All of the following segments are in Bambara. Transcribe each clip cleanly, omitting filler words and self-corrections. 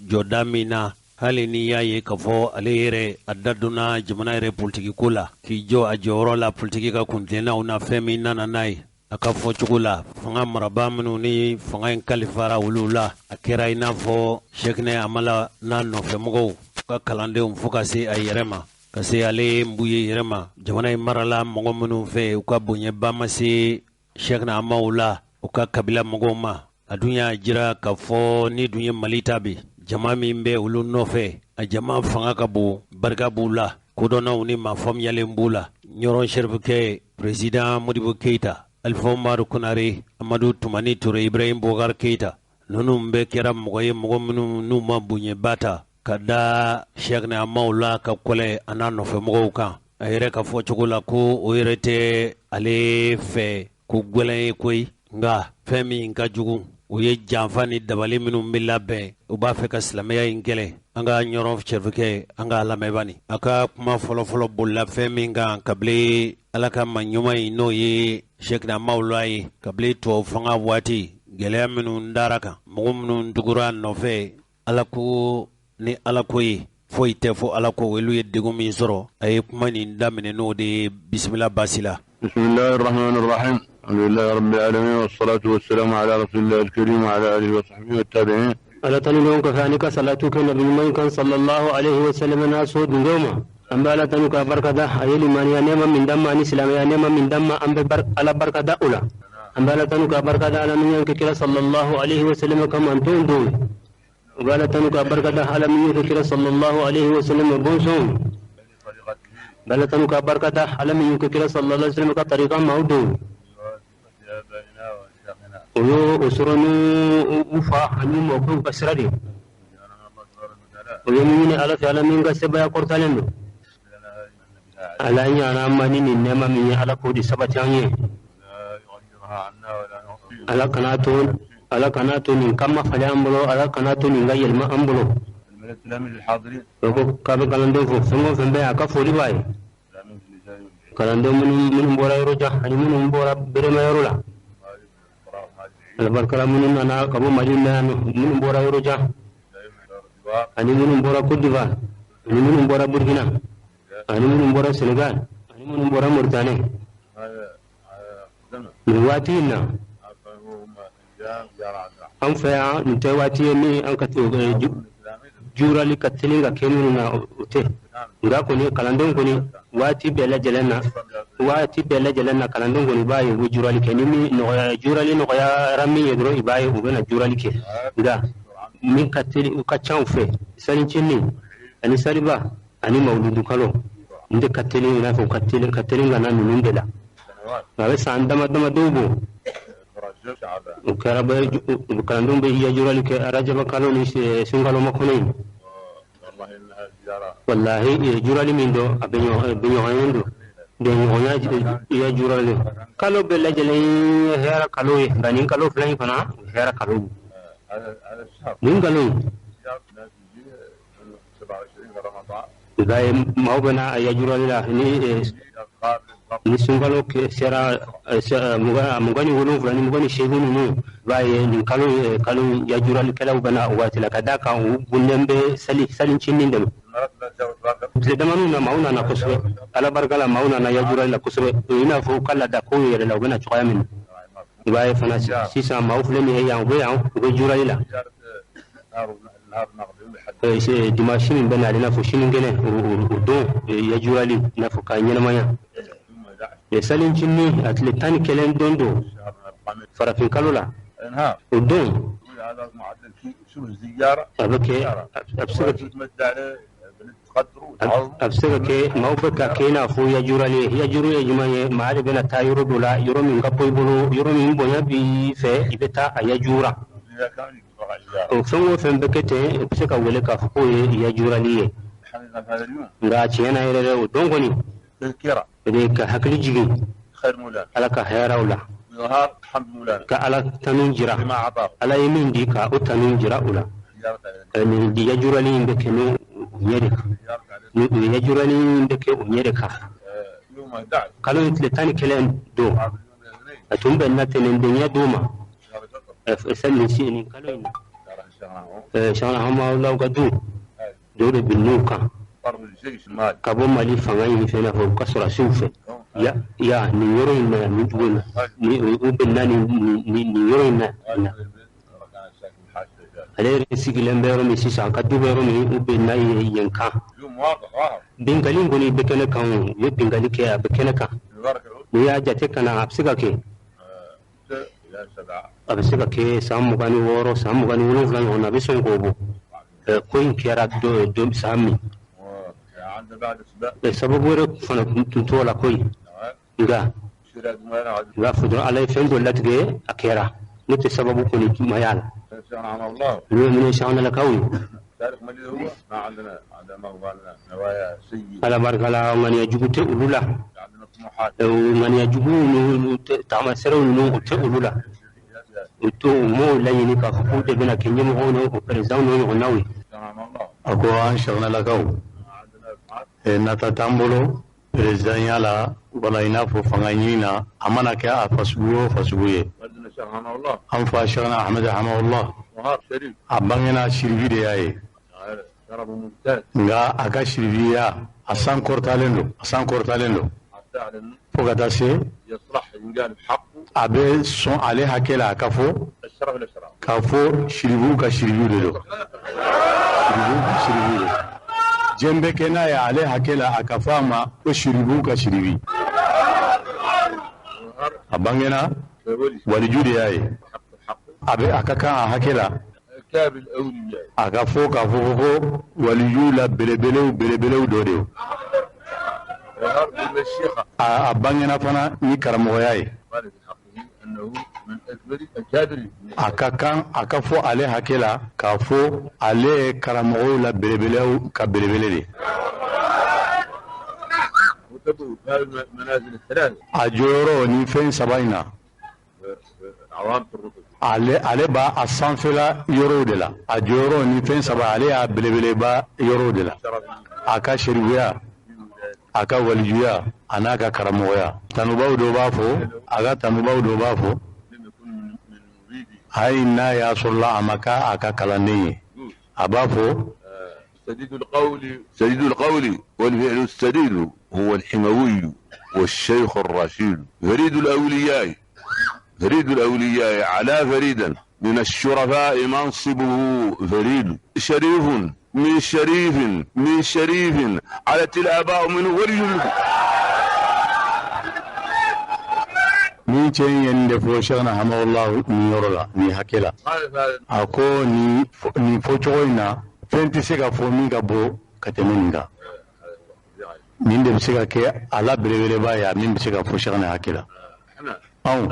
Jɔda min na, hali n'i y'a ye k'a fɔ ale yɛrɛ a da donna jamana yɛrɛ politikiko la, k'i jɔ a jɔyɔrɔ la politiki ka kuntilennaw na, fɛn min nana n'a ye, a ka fɔcogo la, fanga marabaa minnu ni fanga in kalifara olu la, a kɛra i n'a fɔ Sɛkinɛ Amala n'a nɔfɛmɔgɔw ka kalandenw, fo ka se a yɛrɛ ma, ka se ale Buye yɛrɛ ma. Jamana in marala mɔgɔ minnu fɛ, u ka bonyaba ma se Sɛkinɛ Amaw la, u ka kabila mɔgɔw ma. A dun y'a jira k'a fɔ ni dun ye Mali ta bi, jama min bɛ olu nɔfɛ, a jama fanga ka bon, barika b'u la, kodɔnnaw ni maa faamuyalen b'u la. Ɲɔrɔn Serifukɛ, Président Modibo Keyita, Alifa Umaru Konare, Amadu Tumani Ture, Ibrahim Boubacar Keyita, ninnu bɛɛ kɛra mɔgɔ ye, mɔgɔ minnu n'u ma bonyaba ta ka da Sɛkinɛ Amaw la ka kɔlɛ a n'a nɔfɛmɔgɔw kan. A yɛrɛ ka fɔ cogo la ko o yɛrɛ tɛ ale fɛ ko gɛlɛn ye koyi, nka fɛn min ka jugu, o ye janfa ni dabali minnu bɛ labɛn, u b'a fɛ ka silamɛya in kɛlɛ. An ka Ɲɔrɔn Serifukɛ, an ka lamɛnbani, a ka kuma fɔlɔfɔlɔ bolila fɛn min kan kabini Ala ka maa ɲuman in, n'o ye Sɛkinɛ Amaw la ye, kabini tubabu fanga waati, gɛlɛya minnu dara kan, mɔgɔ minnu tugura a nɔfɛ, Ala ko ni Ala ko ye foyi tɛ fo Ala ko, olu ye degun min sɔrɔ. A ye kuma nin daminɛ n'o de ye bisimila baasi la. Bisimilahi rahmani rahim, alhamdulilahi rabbil alamin, wassalatu wassalamu ala rasulillahi alkarim wa ala alihi wa sahbihi wa tabi'in. Ala tanu don kɔfɛ ani ka salatu kɛ nabi ɲuman kan sallallahu alaihi wa sallam n'a so dungew ma, an bɛ Ala tanu k'a barikada a ye limaniya nɛɛma min d'an ma ani silamɛya nɛɛma min d'an ma, an bɛ Ala barikada o la. An bɛ Ala tanu k'a barikada Ala min y'an kɛ kira sallallahu alaihi wa sallam ka manton don. U bɛ Ala tanu k'a barikada Ala min y'u kɛ kira sallallahu alaihi wa sallam bɔnsɔn. Bɛ Ala tanu k'a barikada Ala min y'u kɛ kira sallallahu alaihi wa sallam ka tarika maaw don. O y'o o sɔrɔ ni u fa ani mɔkɛw ka sira de ye. O ye min ɲini Ala fɛ, Ala min ka sebaaya kɔrɔtalen don. Ala ɲana an ma ni nin nɛɛma min ye, Ala k'o de sabati an ye. Ala kana to, Ala kana to nin ka mafalen an bolo, Ala kana to nin ka yɛlɛma an bolo. O ko k'a bɛ kalanden fo, fɛn o fɛn bɛ yen, a ka foli b'a ye. Kalanden minnu bɔra yɔrɔ jan ani minnu bɔra berema yɔrɔ la, alibarikala minnu nana ka bɔ Mali la yan, minnu bɔra yɔrɔ jan ani minnu bɔra Côte d'Ivoire ani minnu bɔra Burkina ani minnu bɔra Sénégal ani minnu bɔra Mauritanie nin waati in na. An fɛ yan, nin tɛ waati ye min an ka jurali ka teli ka kɛ minnu na, o tɛ. Nka kɔni kalandenw kɔni, waati bɛɛ lajɛlen na, waati bɛɛ lajɛlen na, kalandenw kɔni b'a ye u bɛ jurali kɛ. Ni min nɔgɔya, jurali nɔgɔyara min ye dɔrɔn, i b'a ye u bɛna jurali kɛ. Nka min ka teli, u ka ca u fɛ, salincinin ani saliba ani mawuludu kalo n de ka teli, i n'a fɔ ka teli ka na ninnu de la. A bɛ san dama dama dɔw bɔ, o kɛra bɛ kalandenw bɛ yajurali kɛ arajaba kalo ni sunkalo makɔnɔ in. Wallahi, jurali min don, a bɛ ɲɔgɔnya don, bɛnɲɔgɔnya yajurali. Kalo bɛɛ lajɛlen ye hɛrɛ kalo ye, nka nin kalo fila in fana, o hɛrɛ kalo. Nin kalo in, i b'a ye maaw bɛna a yajurali la ni sunkalo sera 27 ni 28 ninnu. I b'a ye nin kalo yajuralikɛlaw bɛna o waati la, ka d'a kan u gunnen bɛ sali salincinin de ma. Tile damanin na, maaw nana kosɛbɛ. Ala barika la, maaw nana yajurali la kosɛbɛ, i n'a fɔ u ka laada kow yɛrɛ la, u bɛna cogoya min na. I b'a ye fana sisan, maaw filɛ nin ye yan, u bɛ yan, u bɛ jurali la. Dimanche min bɛ na, i n'a fɔ sinikɛnɛ, o don yajurali, i n'a fɔ k'a ɲɛnamaya. Salincinin a tile 11 don farafin kalo la, o don a bɛ kɛ, a bɛ se ka kɛ maaw bɛ ka kɛ i n'a fɔ yajurali ye. Yajuru ye jumɛn ye? Maa de bɛna taa yɔrɔ dɔ la, yɔrɔ min ka bɔ i bolo, yɔrɔ min bonya b'i fɛ, i bɛ taa a yajura. O fɛn o fɛn bɛ kɛ ten, o bɛ se ka wele k'a fɔ k'o ye yajurali ye. Nka tiɲɛ na yɛrɛ, o don kɔni, o de ka hakili jigin Ala ka hɛrɛw la, ka Ala tanu jira, Ala ye min di, ka o tanu jira u la. Nin yajurali in bɛ kɛ n'o ɲɛ de kan, nin yajurali in bɛ kɛ o ɲɛ de kan. Kalo in tile 11 don, a tun bɛnna tɛnɛndenya don ma nin kalo in na. Cheikhna Hamawula ka du dɔw de binn'u kan ka bɔ Mali fanga in fɛ i n'a fɔ u ka sɔrɔdasiw fɛ ya nin yɔrɔ in na nin dugu in na ni u bɛnna nin yɔrɔ in na ale yɛrɛ sigilen bɛ yɔrɔ min sisan ka du bɛ yɔrɔ min u bɛnna yen kan binkali in kɔni bɛ kɛnɛ kan o u ye binkali kɛ a bɛ kɛnɛ kan n'i y'a jate ka na a bɛ se ka kɛ a bɛ se ka kɛ san 26 san 27 ɲɔgɔn na a bɛ sɔn k'o bɔ ko in kɛra don san min sababu wɛrɛ fana tun t'o la koyi nka i b'a fɔ dɔrɔn ala ye fɛn dɔ latigɛ a kɛra ne tɛ sababu kɔni ma y'a la olu ye minnu Cheickhnalakaw ye ala barika la ŋaniya jugu tɛ olu la ŋaniya jugu ninnu taamaserew ninnu o tɛ olu la u to u m'o laɲini k'a fɔ k'u de bɛna kɛ ɲɛmɔgɔw n'o perezanw n'o ɲɔgɔnnaw ye a ko an Cheickhnalakaw nata t'an bolo perezidanya la wala i n'a fɔ fanga ɲini na a mana kɛ a fasugu o fasugu ye an fa Cheikhna Ahmed Hamawula a bangena siribi de y'a ye nka a ka siribiya a san kɔrɔtalen don a san kɔrɔtalen don fo ka taa se a bɛ sɔn ale hakɛ la a ka fɔ k'a fɔ siribiw ka siribiw de don siribiw ka siribiw de diɲɛ bɛ kɛ n'a ye ale hakɛ la a ka fɔ a ma ko siribiw ka siribi a bangena waliju de y'a ye a bɛ a ka kan a hakɛ la a ka fɔ k'a fɔ ko waliju la belebelew belebelew dɔ de don a bangena fana ni karamɔgɔya ye a ka kan a ka fɔ ale hakɛ la k'a fɔ ale ye karamɔgɔw la belebelew ka belebele de a jɔyɔrɔ ni fɛn saba in na ale b'a a sanfɛla yɔrɔw de la a jɔyɔrɔ ni fɛn saba ale y'a belebeleba yɔrɔw de la a ka seribuya a ka walijuya a n'a ka karamɔgɔya tanubaw dɔ b'a fɔ a ka tanubaw dɔ b'a fɔ hali n'a y'a sɔrɔla a ma k'a a ka kalanden ye a b'a fɔ سديد القول والفعل السديد هو الحموي والشيخ الرشيد فريد الأولياء فريد الأولياء على فريدا من الشرفاء منصبه فريد شريف من شريف من شريف علت الآباء منه ورجل ni cɛ in ye nin de fɔ Cheikhna Hamawula nin yɔrɔ la nin hakɛ la a ko nin fɔcogo in na fɛn tɛ se ka fɔ min ka bɔ ka tɛmɛ nin kan nin de bɛ se ka kɛ a la belebeleba ye a min bɛ se ka fɔ Cheikhna hakɛ la anw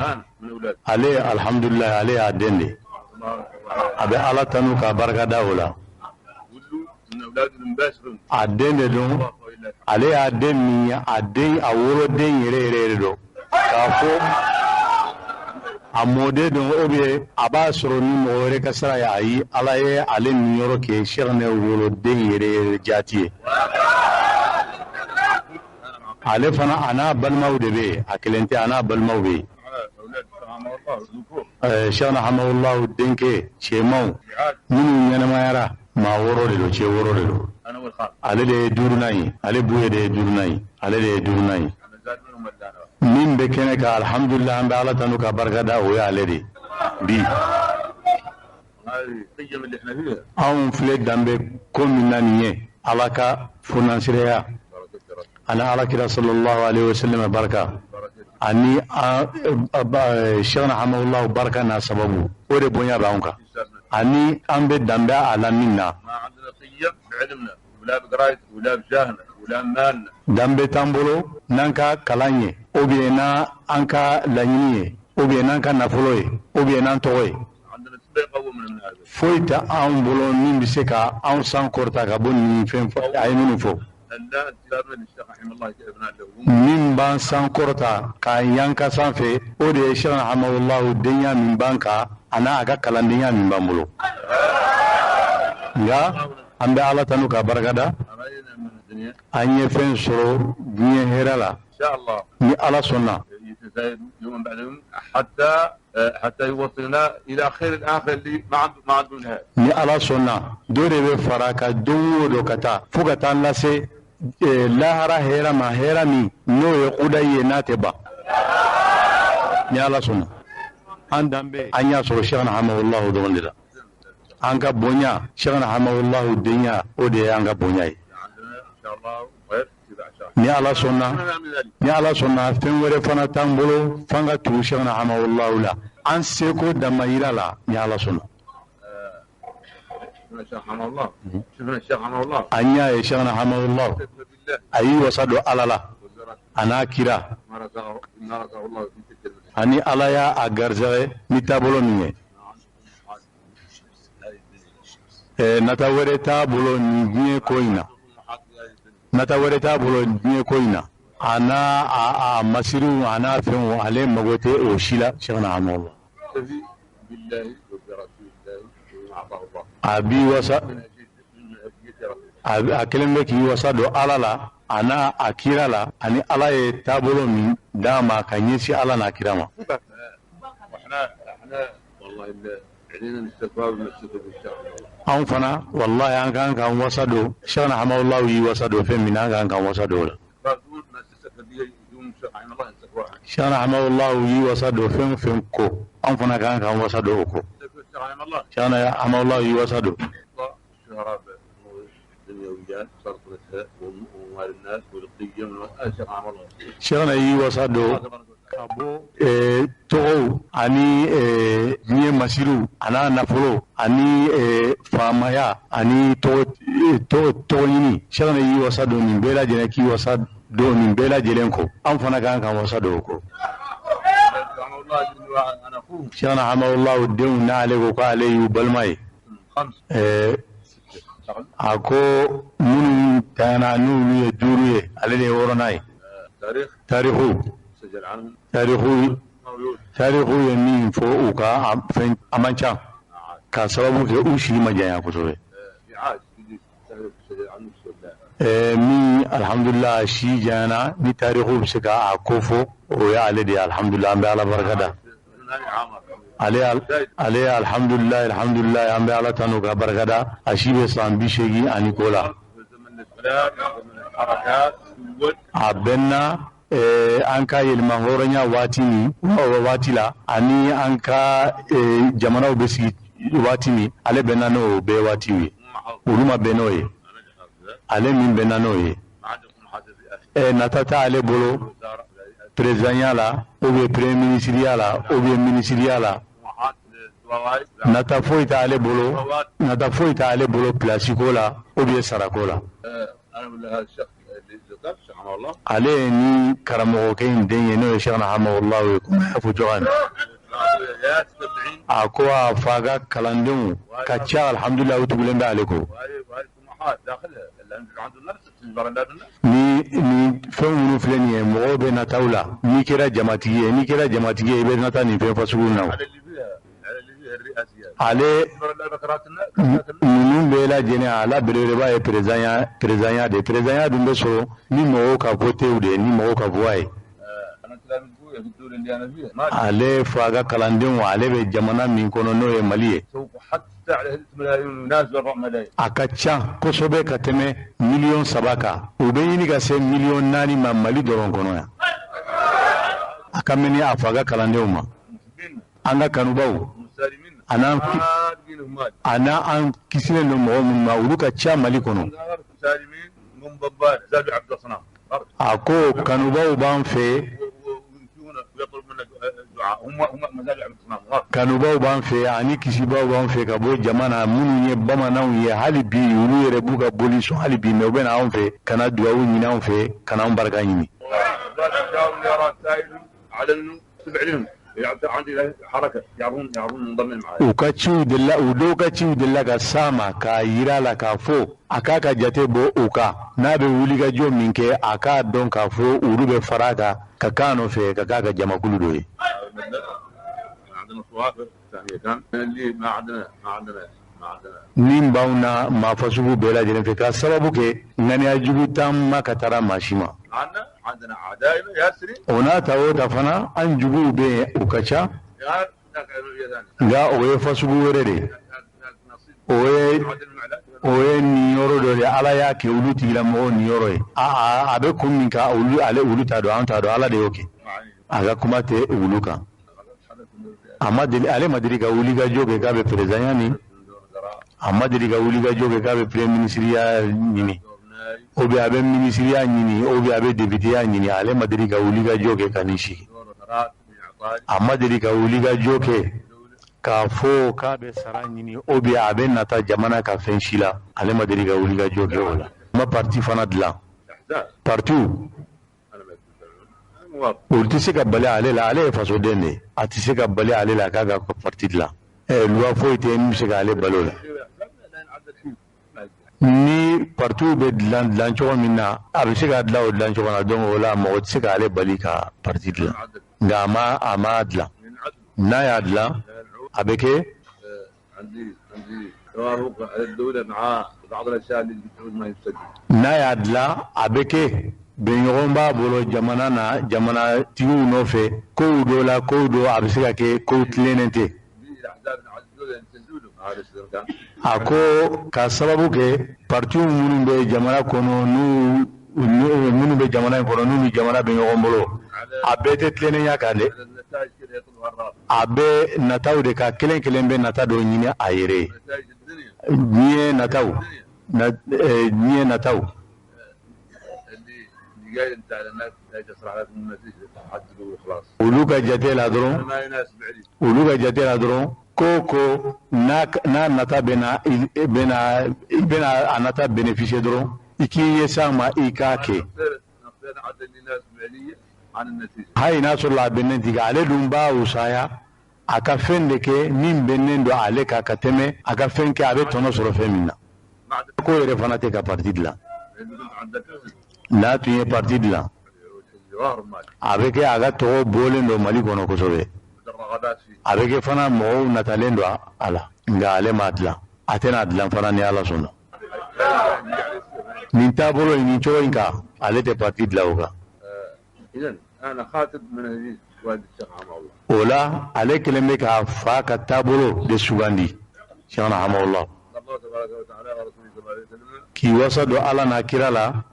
ale alhamdulilayi ale y'a den de a bɛ ala tanu k'a barika da o la a den de don ale y'a den min ye a den a woloden yɛrɛ yɛrɛ yɛrɛ don k'a fɔ a mɔden don ou bien a b'a sɔrɔ ni mɔgɔ wɛrɛ ka sira ye ayi ala ye ale niyɔrɔ kɛ Cheikhna woloden yɛrɛ yɛrɛ jaati ye ale fana a n'a balimaw de bɛ yen a kelen tɛ a n'a balimaw bɛ yen Cheikhna Hamawula denkɛ cɛmanw minnu ɲɛnamayara maa wɔɔrɔ de don cɛ wɔɔrɔ de don ale de ye duurunan ye ale buye de ye duurunan ye ale de ye duurunan ye min bɛ kɛnɛ kan alhamdulilah an bɛ ala tanu ka barika da o ye ale de bi anw filɛ danbe ko min na nin ye ala ka funansiraya ani ala kira sallallahu alaihi wasallam barika ani Cheikhna Hamawula barika n'a sababu o de bonya b'anw kan ani an bɛ danbe a la min na danbe t'an bolo n'an ka kalan ye ou bien n'an ka laɲini ye ou bien n'an ka nafolo ye ou bien n'an tɔgɔ ye foyi tɛ anw bolo min bɛ se ka anw san kɔrɔta ka bɔ nin fɛn a ye minnu fɔ min b'an san kɔrɔta k'an yanka sanfɛ o de ye Cheikhna Hamawula denya min b'an kan a n'a ka kalandenya min b'an bolo nka an bɛ ala tanu k'a barikada an ye fɛn sɔrɔ diɲɛ hɛrɛ la ni ala sɔnna حتى يوصلنا الى خير الاخر اللي ما عنده نهايه. Ni Ala sɔnna, dɔ de bɛ fara a kan don o don ka taa fo ka taa lase lahara hɛrɛ ma, hɛrɛ min n'o ye kudayi ye, n'a tɛ ban. Ni Ala sɔnna, an danbe an y'a sɔrɔ Sɛkina Hamawulahu dɔrɔn de la. An ka bonya, Sɛkina Hamawulahu denya, o de ye an ka bonya ye. Ni Ala sɔnna, ni Ala sɔnna, fɛn wɛrɛ fana t'an bolo f'an ka tugu Sɛkina Hamawulahu la an seko damayira la, ni Ala sɔnna. An y'a ye Sɛkina Hamawulahu a y'i wasa don Ala la a n'a kira, ani Ala y'a a garisɛgɛ ni taabolo min ye. Nata wɛrɛ t'a bolo nin diɲɛ ko in na, nata wɛrɛ t'a bolo diɲɛ ko in na, a n'a a masiriw a n'a fɛnw, ale mago tɛ o si la. Sɛkina Hamawulahu a b'i wasa, a kelen bɛ k'i wasa don Ala la a n'a a kira la, ani Ala ye taabolo min d'a ma ka ɲɛsin Ala n'a kira ma. Anw fana wallahi an kan k'an wasa don Sɛkina Hamawulahu y'i wasa don fɛn min na, an kan k'an wasa don o la. Sɛkina Hamawulahu y'i wasa don fɛn o fɛn ko, anw fana kan k'an wasa don o ko. Sɛkina Hamawulahu y'i wasa don. Sɛkina y'i wasa don ka bɔ tɔgɔw ani diɲɛ masiriw a n'a nafolo ani faamaya ani tɔgɔ ɲini. Sɛkina y'i wasa don nin bɛɛ lajɛlen, k'i wasa don nin bɛɛ lajɛlen ko, an fana kan k'an wasa don o ko. Sɛkina Hamawulahu denw n'ale ko k'ale y'u balima ye, a ko minnu tanyana n'olu ye 5 ye, ale de ye 6nan ye. Tarihu ye min fɔ u ka fɛn a man ca k'a sababu kɛ u si ma janya kosɛbɛ. Min alhamdulillah si janyana ni tarihu bɛ se k'a ko fɔ, o ye ale de ye. Alhamdulillah, an bɛ Ala barika da. Ale alhamdulillah, alhamdulillah, an bɛ Ala tanu ka barika da. A si bɛ san 80 ani kɔ la. A bɛnna an ka yɛlɛma hɔrɔnya waati min waati la, ani an ka jamanaw bɛ sigi waati min, ale bɛnna n'o bɛɛ waati ye. Olu ma bɛn n'o ye, ale min bɛnna n'o ye. Nata t'ale bolo perezidanya la, ou bien premier ministeriya la, ou bien ministeriya la. Nata foyi t'ale bolo, nata foyi t'ale bolo pilasi ko la, ou bien sarako la. Ale ye ni karamɔgɔkɛ in den ye, n'o ye Sɛkina Hamawulahu ye, komi a y'a fɔ cogoya min. A ko a fa ka kalandenw ka ca, alhamdulilayi, u tugulen bɛ ale kɔ. Ni fɛn minnu filɛ nin ye, mɔgɔw bɛ nataw la. N'i kɛra jamatigi ye, n'i kɛra jamatigi ye, i bɛ nata nin fɛn fasugu na. Ale ninnu bɛɛ lajɛlen, a la belebeleba ye perezanya de. Perezanya dun bɛ sɔrɔ ni mɔgɔw ka votew de ye, ni mɔgɔw ka voix ye. Ale fa ka kalandenw, ale bɛ jamana min kɔnɔ n'o ye Mali ye, a ka ca kosɛbɛ ka tɛmɛ 3 miliyɔn kan. U bɛ ɲini ka se 4 miliyɔn ma Mali dɔrɔn kɔnɔ yan. A ka mɛn ni a fa ka kalandenw ma. An ka kanubaw a n'an kisilen don mɔgɔ minnu ma, olu ka ca Mali kɔnɔ. A ko kanubaw b'an fɛ, kanubaw b'an fɛ ani kisibaw b'an fɛ ka bɔ jama na, minnu ye bamananw ye. Hali bi olu yɛrɛ b'u ka boli sɔn hali bi, mɛ u bɛ na anw fɛ ka na dugawu ɲini anw fɛ, ka na anw barika ɲini. U ka ciw delila, u dɔw ka ciw delila ka s'a ma k'a yira la k'a fɔ a k'a ka jate bɔ u kan, n'a bɛ wulikajɔ min kɛ, a k'a dɔn k'a fɔ olu bɛ fara a kan ka k'a nɔfɛ, ka k'a ka jamakulu dɔ ye. Min b'anw na maa fasugu bɛɛ lajɛlen fɛ, k'a sababu kɛ ŋaniya jugu t'an ma ka taara maa si ma. O n'a ta o ta fana, an juguw bɛ yen, u ka ca. Nka o ye fasugu wɛrɛ de ye, o ye niyɔrɔ dɔ de ye, Ala y'a kɛ olu tigilamɔgɔw niyɔrɔ ye. A bɛ kun min kan, olu ale olu t'a dɔn, an t'a dɔn, Ala de y'o kɛ. A ka kuma tɛ olu kan. A ma deli, ale ma deli ka wuli ka jɔ kɛ k'a bɛ perezanya ɲini, a ma deli ka wuli ka jɔ kɛ k'a bɛ premier minisiriya ɲini, ou bien a bɛ minisiriya ɲini, ou bien a bɛ depiteya ɲini, ale ma deli ka wuli ka jɔ kɛ ka nin sigi. A ma deli ka wuli ka jɔ kɛ k'a fɔ k'a bɛ sara ɲini, ou bien a bɛ nata jamana ka fɛn si la, ale ma deli ka wuli ka jɔ kɛ o la. A ma parti fana dilan, partiw olu tɛ se ka bali ale la, ale ye fasoden de ye, a tɛ se ka bali ale la k'a ka parti dilan. Loi foyi tɛ yen min bɛ se k'ale bali o la. Ni partiw bɛ dilan dilan cogo min na, a bɛ se ka dilan o dilan cogo la, donc o la mɔgɔ tɛ se k'ale bali ka parti dilan. Nka a ma dilan. N'a y'a dilan, a bɛ kɛ n'a y'a dilan, a bɛ kɛ bɛnɲɔgɔn b'a bolo jamana na, jamanatigiw nɔfɛ, kow dɔ la, kow dɔ a bɛ se ka kɛ kow tilennen tɛ. A ko ka sababu kɛ partiw minnu bɛ jamana kɔnɔ, n'u minnu bɛ jamana in kɔnɔ, n'u ni jamana bɛ ɲɔgɔn bolo, a bɛɛ tɛ tilennenya kan dɛ. A bɛ nataw de kan, kelen kelen bɛ nata dɔ ɲini a yɛrɛ ye. Diɲɛ nataw, diɲɛ nataw. Olu ka jate la dɔrɔn, olu ka jate la dɔrɔn, ko n'a nata bɛna i bɛna a nata bénéficier dɔrɔn, i k'i ɲɛsin a ma, i k'a kɛ. Hali n'a sɔrɔ a bɛnnen tɛ, ale dun b'a wusaya a ka fɛn de kɛ min bɛnnen don ale kan ka tɛmɛ a ka fɛn kɛ a bɛ tɔnɔ sɔrɔ fɛn min na. Ko yɛrɛ fana tɛ ka parti dilan. N'a tun ye parti dilan, a bɛ kɛ a ka tɔgɔ bɔlen don Mali kɔnɔ kosɛbɛ. A bɛ kɛ fana mɔgɔw natalen don a la, nka ale m'a dilan. A tɛna dilan fana ni Ala sɔnna. Nin taabolo in, nin cogo in kan, ale tɛ parti dilan o kan. O la, ale kɛlen bɛ k'a fa ka taabolo de sugandi, Cheikhna Hamawullah, k'i wasa don Ala n'a kira la,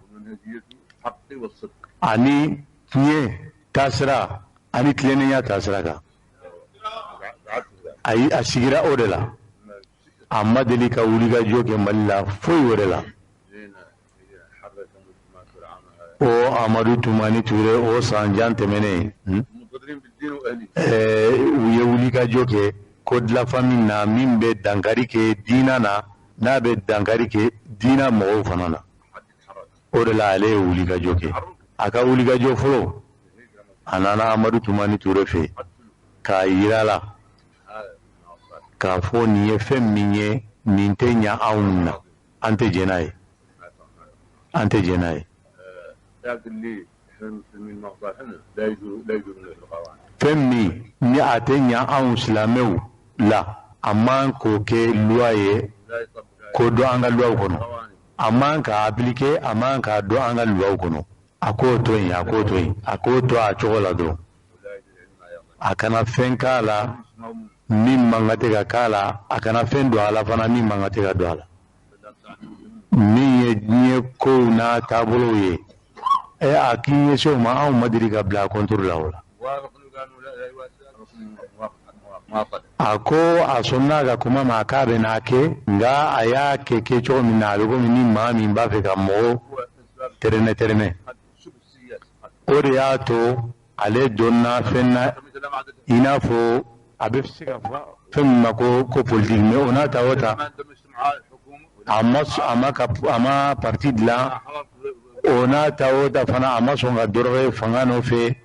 ani tiɲɛ taasira ani tilennenya taasira kan. Ayi, a sigira o de la. A ma deli ka wuli ka jɔ kɛ Mali la foyi wɛrɛ la. O Amadu Tumani Ture, o san jan tɛmɛnen, u ye wuli ka jɔ kɛ ko dilanfa min na, min bɛ dankari kɛ diina na, n'a bɛ dankari kɛ diina mɔgɔw fana na. O de la ale ye wuli ka jɔ kɛ. A ka wuli ka jɔ fɔlɔ, a nana Amadu Tumani Ture fɛ k'a yira la k'a fɔ nin ye fɛn min ye, nin tɛ ɲa anw na, an tɛ jɛn n'a ye, an tɛ jɛn n'a ye. Fɛn min ni a tɛ ɲa anw silamɛw la, a man k'o kɛ loi ye, k'o don an ka luwaw kɔnɔ. A man k'a appliquer, a man k'a don an ka luwaw kɔnɔ. A k'o to yen, a k'o to yen, a k'o to a cogo la dɔrɔn. A kana fɛn k'a la min man ka tɛ ka k'a la, a kana fɛn don a la fana min man ka tɛ ka don a la. Min ye diɲɛ kow n'a taabolow ye, a k'i ɲɛsin o ma, anw ma deli ka bila a contre la o la. A ko a sɔnna a ka kuma ma k'a bɛ n'a kɛ, nka a y'a kɛ kɛcogo min na, a bɛ komi ni maa min b'a fɛ ka mɔgɔw tɛrɛmɛ tɛrɛmɛ. O de y'a to ale donna fɛn na, i n'a fɔ a bɛ se ka fɔ fɛn min ma ko politique, mais o n'a ta o ta, a ma parti dilan, o n'a ta o ta fana a ma sɔn ka dɔrɔgɛ fanga nɔfɛ.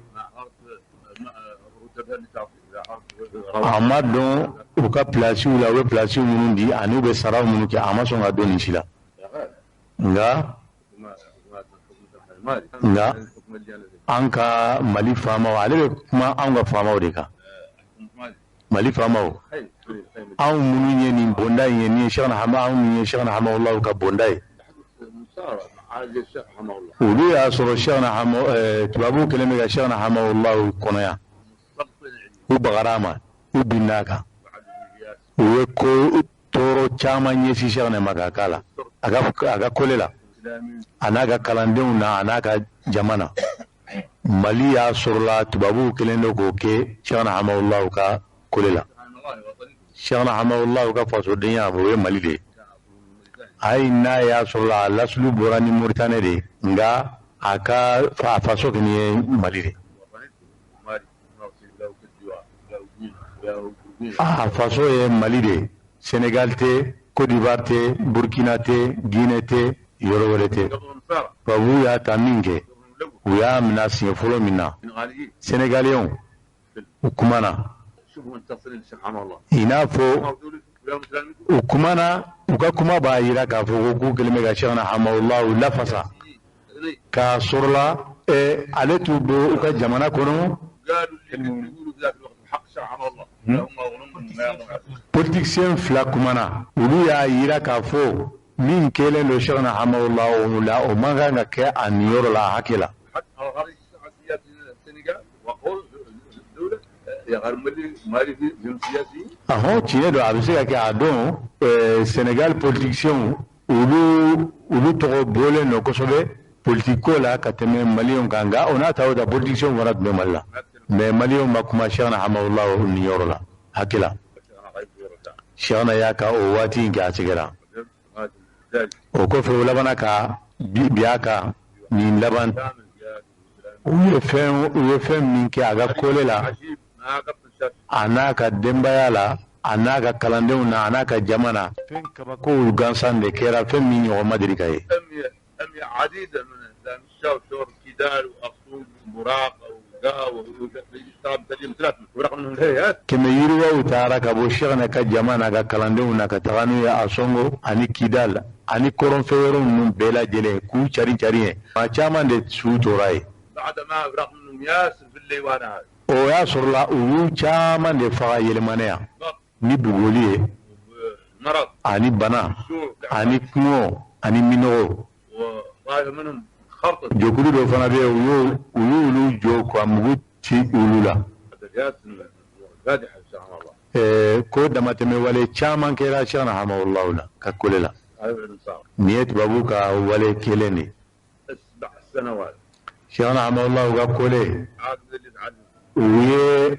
A ma don u ka pilasiw la, u bɛ pilasiw minnu di ani u bɛ saraw minnu kɛ, a ma sɔn ka don nin si la. Nka an ka Mali faamaw, ale bɛ kuma anw ka faamaw de kan. Mali faamaw, anw minnu ye nin bonda in ye, nin ye Cheikhna Hama, anw minnu ye Cheikhna Hamawullah ka bonda ye, olu y'a sɔrɔ Cheikhna Hama, tubabuw kɛlen bɛ ka Cheikhna Hamawullah kɔnɔ yan, u bagara a ma. U binna a kan, u ye ko tɔɔrɔ caman ɲɛsin Cheikhna ma k'a k'a la, a ka kole la, a n'a ka kalandenw na, a n'a ka jama na. Mali y'a sɔrɔla tubabuw kɛlen don k'o kɛ Cheikhna Hamawulahu ka kole la. Cheikhna Hamawulahu ka fasodenya o ye Mali de ye. Ayi, n'a y'a sɔrɔla a lasulu bɔra ni Mauritanie de ye, nka a ka a faso kɔni ye Mali de ye. A faso ye Mali de ye. Sénégal tɛ, Côte d'Ivoire tɛ, Burkina tɛ, Guinée tɛ, yɔrɔ wɛrɛ tɛ. Tubabuw y'a ta min kɛ, u y'a minɛ siɲɛ fɔlɔ min na, Sénégaliyɛnw u kumana, i n'a fɔ u kumana, u ka kuma b'a jira k'a fɔ ko k'u kɛlen bɛ ka Cheikhna Hamawulahu lafasa, k'a sɔrɔla ale t'u bɔ u ka jamana kɔnɔ. Politicien fila kumana, olu y'a jira k'a fɔ min kɛlen don Cheikhna Hamawulahu la, o man kan ka kɛ a niyɔrɔ la, a hakɛ la. Ahɔn, tiɲɛ don, a bɛ se ka kɛ a don Sénégal politiciens olu tɔgɔ bɔlen don kosɛbɛ politique ko la ka tɛmɛ maliyɛnw kan, nka o n'a ta o ta politiciens fana tun bɛ Mali la, mais maliyɛnw ma kuma Cheikhna Hamawulahu niyɔrɔ la, hakɛ la. Cheikhna y'a ka o waati in kɛ a sɛgɛra. O kɔfɛ u labanna ka bi a kan nin laban, u ye fɛn min kɛ a ka kole la, a n'a ka denbaya la, a n'a ka kalandenw na, a n'a ka jama na, fɛn kabakow gansan de kɛra, fɛn min ɲɔgɔn ma deli ka ye. Kɛmɛ yiriwaw taara ka bɔ Cheikhna ka jama n'a ka kalandenw n'a ka taga n'u ye Asongo ani Kidal ani kɔrɔnfɛ yɔrɔ ninnu bɛɛ lajɛlen, k'u cari cari ye. Maa caman de su tora yen. O y'a sɔrɔla u y'u caman de faga Yɛlɛmanɛ yan ni bugɔli ye, ani bana, ani kɔngɔ, ani minnɔgɔ. Jɛkulu dɔ fana bɛ yen, u y'olu jɔ ka mugu ci olu la. Ko damatɛmɛ wale caman kɛra Cheikhna Hamawulahu la ka kole la. Nin ye tubabu ka wale kelen de ye. Cheikhna Hamawulahu ka kole, u ye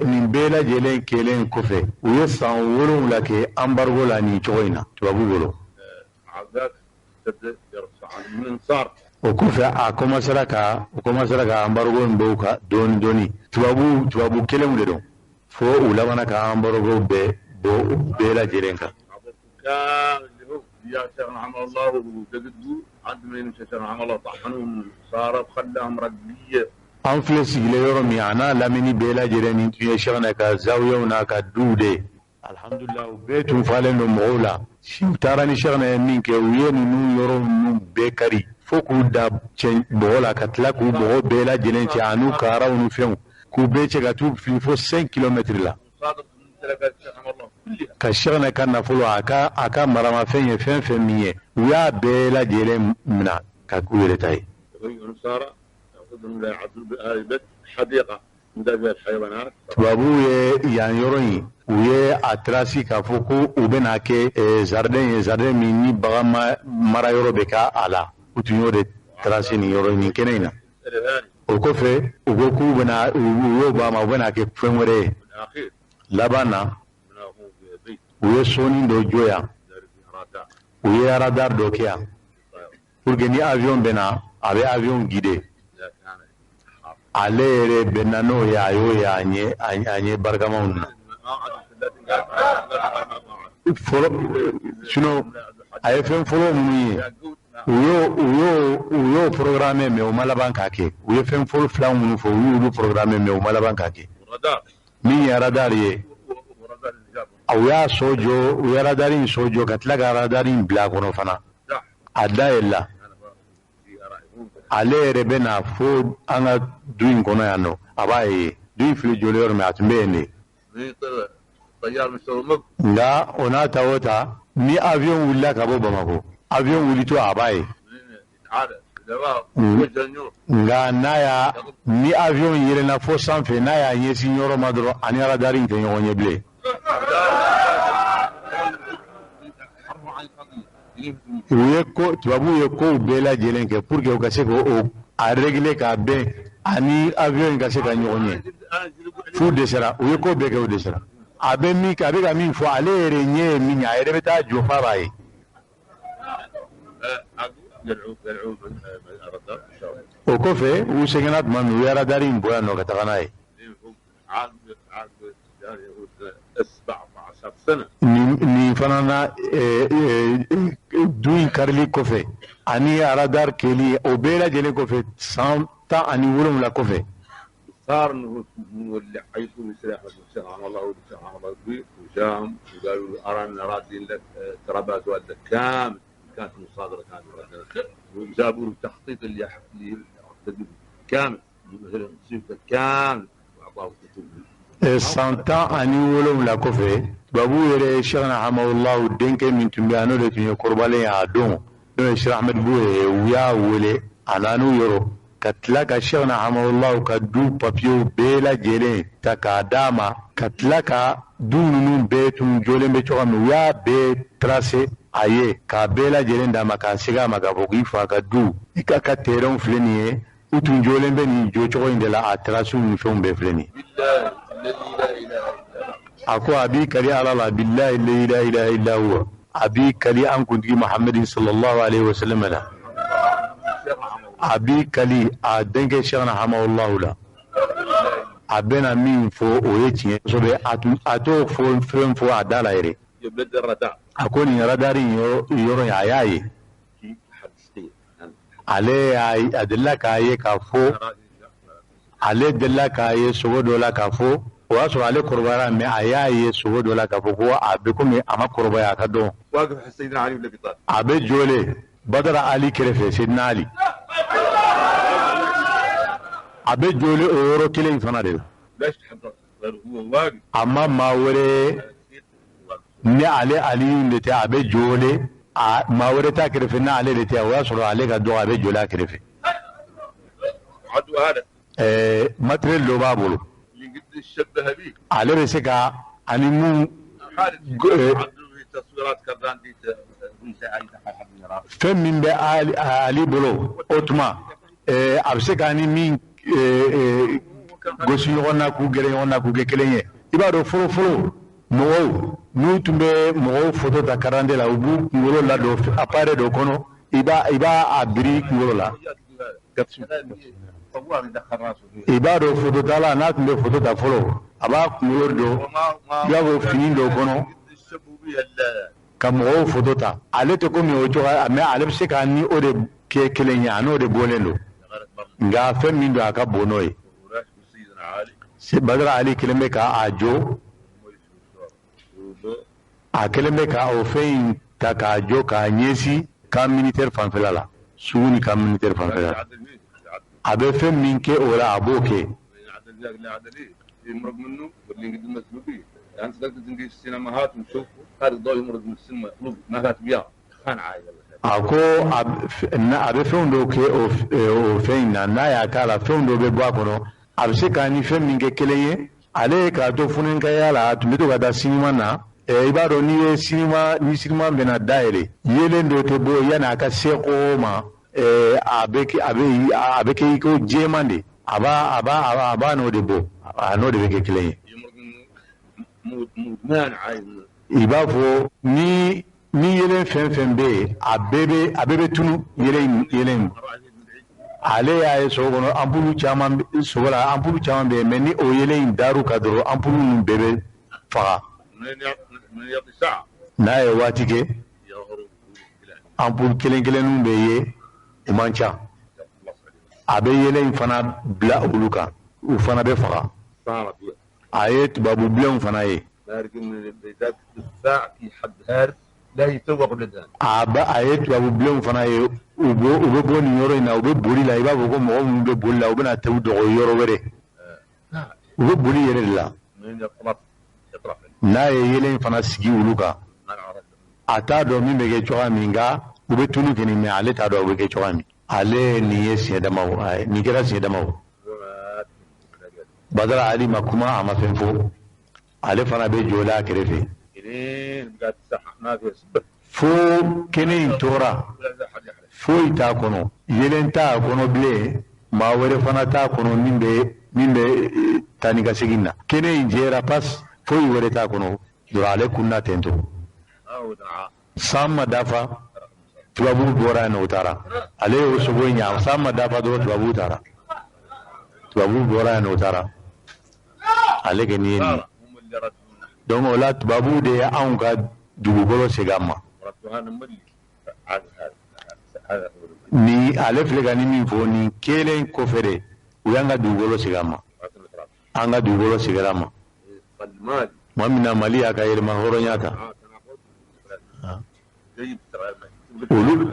nin bɛɛ lajɛlen kelen kɔfɛ, u ye san 7 kɛ embargo la nin cogo in na tubabu bolo. O kɔfɛ a commencera ka embargo in bɔ u kan dɔɔni dɔɔni. Tubabu kelenw de don, fo u labanna ka embargo bɛɛ bɔ u bɛɛ lajɛlen kan. An filɛ sigilen yɔrɔ min, a n'a lamini bɛɛ lajɛlen nin tun ye Cheikhna ka zawiyaw n'a ka duw de ye. Alhamdulillah, u bɛɛ tun falen don mɔgɔw la. U taara ni Cheikhna ye min kɛ, u ye ninnu yɔrɔ ninnu bɛɛ kari fo k'u da cɛ bɔgɔ la, ka tila k'u bɔgɔ bɛɛ lajɛlen cɛ an'u karaw ni fɛnw, k'u bɛɛ cɛ ka t'u fili fo 5 kilomètres la. Ka Cheikhna ka nafolo, a ka maramafɛn ye fɛn fɛn min ye, u y'a bɛɛ lajɛlen minɛ ka k'u yɛrɛ ta ye. Tubabuw ye yan yɔrɔ in, u ye a trace k'a fɔ ko u bɛna kɛ jardin ye, jardin min ni bagan mara yɔrɔ bɛ k'a la. U tun y'o de trace nin yɔrɔ nin kɛnɛ in na. O kɔfɛ u ko k'u bɛna, u y'o bɔ a ma, u bɛna kɛ fɛn wɛrɛ ye. Laban na, u ye soni dɔ jɔ yan, u ye radar dɔ kɛ yan pour que ni avion bɛ na, a bɛ avion guider. Ale yɛrɛ bɛnna n'o ye, a y'o ye a ɲɛ barikamaw na. Fɔlɔ, sinon a ye fɛn fɔlɔ minnu ye, u y'o programme mais u ma laban k'a kɛ. U ye fɛn fɔlɔ fila minnu fɔ, u y'olu programme mais u ma laban k'a kɛ. Min ye radar ye, u y'a so jɔ, u ye radar in so jɔ ka tila ka radar in bila a kɔnɔ fana. A dayɛlɛla. Ale yɛrɛ bɛ na fo an ka du in kɔnɔ yan nɔ, a b'a ye du in filɛ joli yɔrɔ min, a tun bɛ yen de. Nka o n'a ta o ta, ni avion wulila ka bɔ Bamakɔ, avion wulitɔ a b'a ye. Nka n'a y'a ni avion yɛlɛnna fo sanfɛ, n'a y'a ɲɛsin yɔrɔ ma dɔrɔn, ani radar in tɛ ɲɔgɔn ye bilen. U ye ko tubabuw ye kow bɛɛ lajɛlen kɛ pour que u ka se k'o a régler k'a bɛn ani avion in ka se ka ɲɔgɔn ye, f'u dɛsɛra. U ye ko bɛɛ kɛ, u dɛsɛra. A bɛ min kɛ, a bɛ ka min fɔ, ale yɛrɛ ɲɛ ye min ye, a yɛrɛ bɛ taa jɔ f'a b'a ye. O kɔfɛ u seginna tuma min, u ye radar in bɔ yan nɔ ka taga n'a ye. Nin fana na, du in karili kɔfɛ ani radar kɛli, o bɛɛ lajɛlen kɔfɛ, san 17 kɔfɛ. صار انه مولع حيكون سلاح سبحان الله وسبحان الله وجاهم وقالوا ارانا رادين لك ترابات والدك كامل، كانت مصادره كامله، وجابوا له التخطيط اللي كامل مثلا سيفه كامل واعطاه الكتب. San 17 kɔfɛ, tubabuw yɛrɛ ye Cheikhna Hamawullahu denkɛ min tun bɛ yan, n'o de tun ye kɔrɔbalen ye a don, n'o ye Cheikh Ahmed Bouye ye, u y'a wele a nan'u yɔrɔ ka tila ka Cheikhna Hamawullahu ka du papiyew bɛɛ lajɛlen ta k'a d'a ma, ka tila ka du ninnu bɛɛ tun jɔlen bɛ cogoya min, u y'a bɛɛ tracé a ye k'a bɛɛ lajɛlen d'a ma, k'a segin a ma k'a fɔ k'i fa ka du, i ka ka terrain filɛ nin ye, u tun jɔlen bɛ nin jɔcogo in de la, a traces ni fɛnw bɛɛ filɛ nin ye. A ko a b'i kali Ala la, billahi la ilaha illa huwa, a b'i kali an kuntigi Muhammadin sallallahu alaihi wa sallam la, a b'i kali a denkɛ Cheikhna Hamawullahu la. A bɛna min fɔ o ye tiɲɛ kosɛbɛ, a t'o fɔ fɛn fɔ a da la yɛrɛ. A ko nin radar in yɔrɔ in, a y'a ye, ale y'a a delila k'a ye k'a fɔ, ale delila k'a ye sogo dɔ la k'a fɔ, o y'a sɔrɔ ale kɔrɔbayara, mɛ a y'a ye sogo dɔ la k'a fɔ ko a bɛ komi a ma kɔrɔbaya, a ka dɔn. A bɛ jɔlen Badara Ali kɛrɛfɛ, Seydina Ali, a bɛ jɔlen o yɔrɔ kelen in fana de la. A ma maa wɛrɛ ni ale Ali de tɛ, a bɛ jɔlen, a maa wɛrɛ t'a kɛrɛfɛ n'ale de tɛ, o y'a sɔrɔ ale ka dɔgɔ, a bɛ jɔlen a kɛrɛfɛ. Matériel dɔ b'a bolo, ale bɛ se ka ani mun fɛn min bɛ Ali bolo o tuma, a bɛ se ka ni min gosi ɲɔgɔn na k'u gɛrɛ ɲɔgɔn na k'u kɛ kelen ye. I b'a dɔn fɔlɔ fɔlɔ mɔgɔw n'u tun bɛ mɔgɔw foto ta karande la, u b'u kunkolo ladon appareil dɔ kɔnɔ, i b'a a biri kunkolo la. I b'a dɔn fototala n'a tun bɛ foto ta fɔlɔ, a b'a kunkolo don i b'a fɔ fini dɔ kɔnɔ ka mɔgɔw foto ta. Ale tɛ komi o cogoya, mɛ ale bɛ se ka ni o de kɛ kelen ye, a n'o de bɔlen don. Nka fɛn min don, a ka bon n'o ye. Badara Ali kelen bɛ k'a jɔ, a kelen bɛ ka o fɛn in ta k'a jɔ k'a ɲɛsin camp militaire fanfɛla la, sugu ni camp militaire fanfɛla la. A bɛ fɛn min kɛ o la, a b'o kɛ. A ko a bɛ fɛn dɔw kɛ o fɛn in na, n'a y'a k'a la, fɛn dɔw bɛ bɔ a kɔnɔ, a bɛ se k'a ni fɛn min kɛ kelen ye. Ale ye k'a to fununkɛya la, a tun bɛ to ka taa sinima na. I b'a dɔn n'i ye sinima, ni sinima bɛna dayɛlɛ, yeelen dɔ tɛ bɔ yanni a ka se o ma, a bɛ kɛ i ko jɛman de, a b'a n'o de bɔ, a n'o de bɛ kɛ kelen ye. I b'a fɔ ni yeelen fɛn fɛn bɛ yen, a bɛɛ bɛ tunu yeelen in. Ale y'a ye sogo kɔnɔ, anpulu caman sogo la, anpulu caman bɛ yen, mɛ ni o yeelen in dar'u kan dɔrɔn, anpulu ninnu bɛɛ bɛ faga. N'a ye waati kɛ, anpulu kelen kelenninw bɛ ye, u man ca. A bɛ yeelen in fana bila olu kan, u fana bɛ faga. A ye tubabu bilenw fana ye. A ye tubabu bilenw fana ye, u bɛ bɔ nin yɔrɔ in na, u bɛ boli la, i b'a fɔ ko mɔgɔ minnu bɛ boli la, u bɛna taa u dɔgɔ yɔrɔ wɛrɛ. U bɛ boli yɛrɛ de la. N'a ye yeelen fana sigi olu kan, a t'a dɔn min bɛ kɛ cogoya min, nka u bɛ tunu kɛ nin, mɛ ale t'a dɔn o bɛ kɛ cogoya min. Ale nin ye siɲɛ dama, nin kɛra siɲɛ dama. Badara Ali ma kuma, a ma fɛn fɔ. Ale fana bɛ jɔ la a kɛrɛfɛ fo kɛnɛ in tora, foyi t'a kɔnɔ, yelen t'a kɔnɔ bilen, maa wɛrɛ fana t'a kɔnɔ min bɛ taa ni ka segin na. Kɛnɛ in jɛra pas, foyi wɛrɛ t'a kɔnɔ dɔrɔn. Ale kunna ten to, san ma dafa, tubabuw bɔra yen nɔ, u taara. Ale y'o sogo in ɲa, san ma dafa dɔrɔn, tubabuw taara. Tubabuw bɔra yen nɔ, u taara. Ale kɛ nin ye nin. Donc o la, tubabuw de ye anw ka dugukolo segin an ma. Ni ale filɛ ka ni min fɔ, nin kelen kɔfɛ de u y'an ka dugukolo segin an ma. An ka dugukolo seginna an ma tuma min na Mali y'a ka yɛlɛma hɔrɔnya ta, olu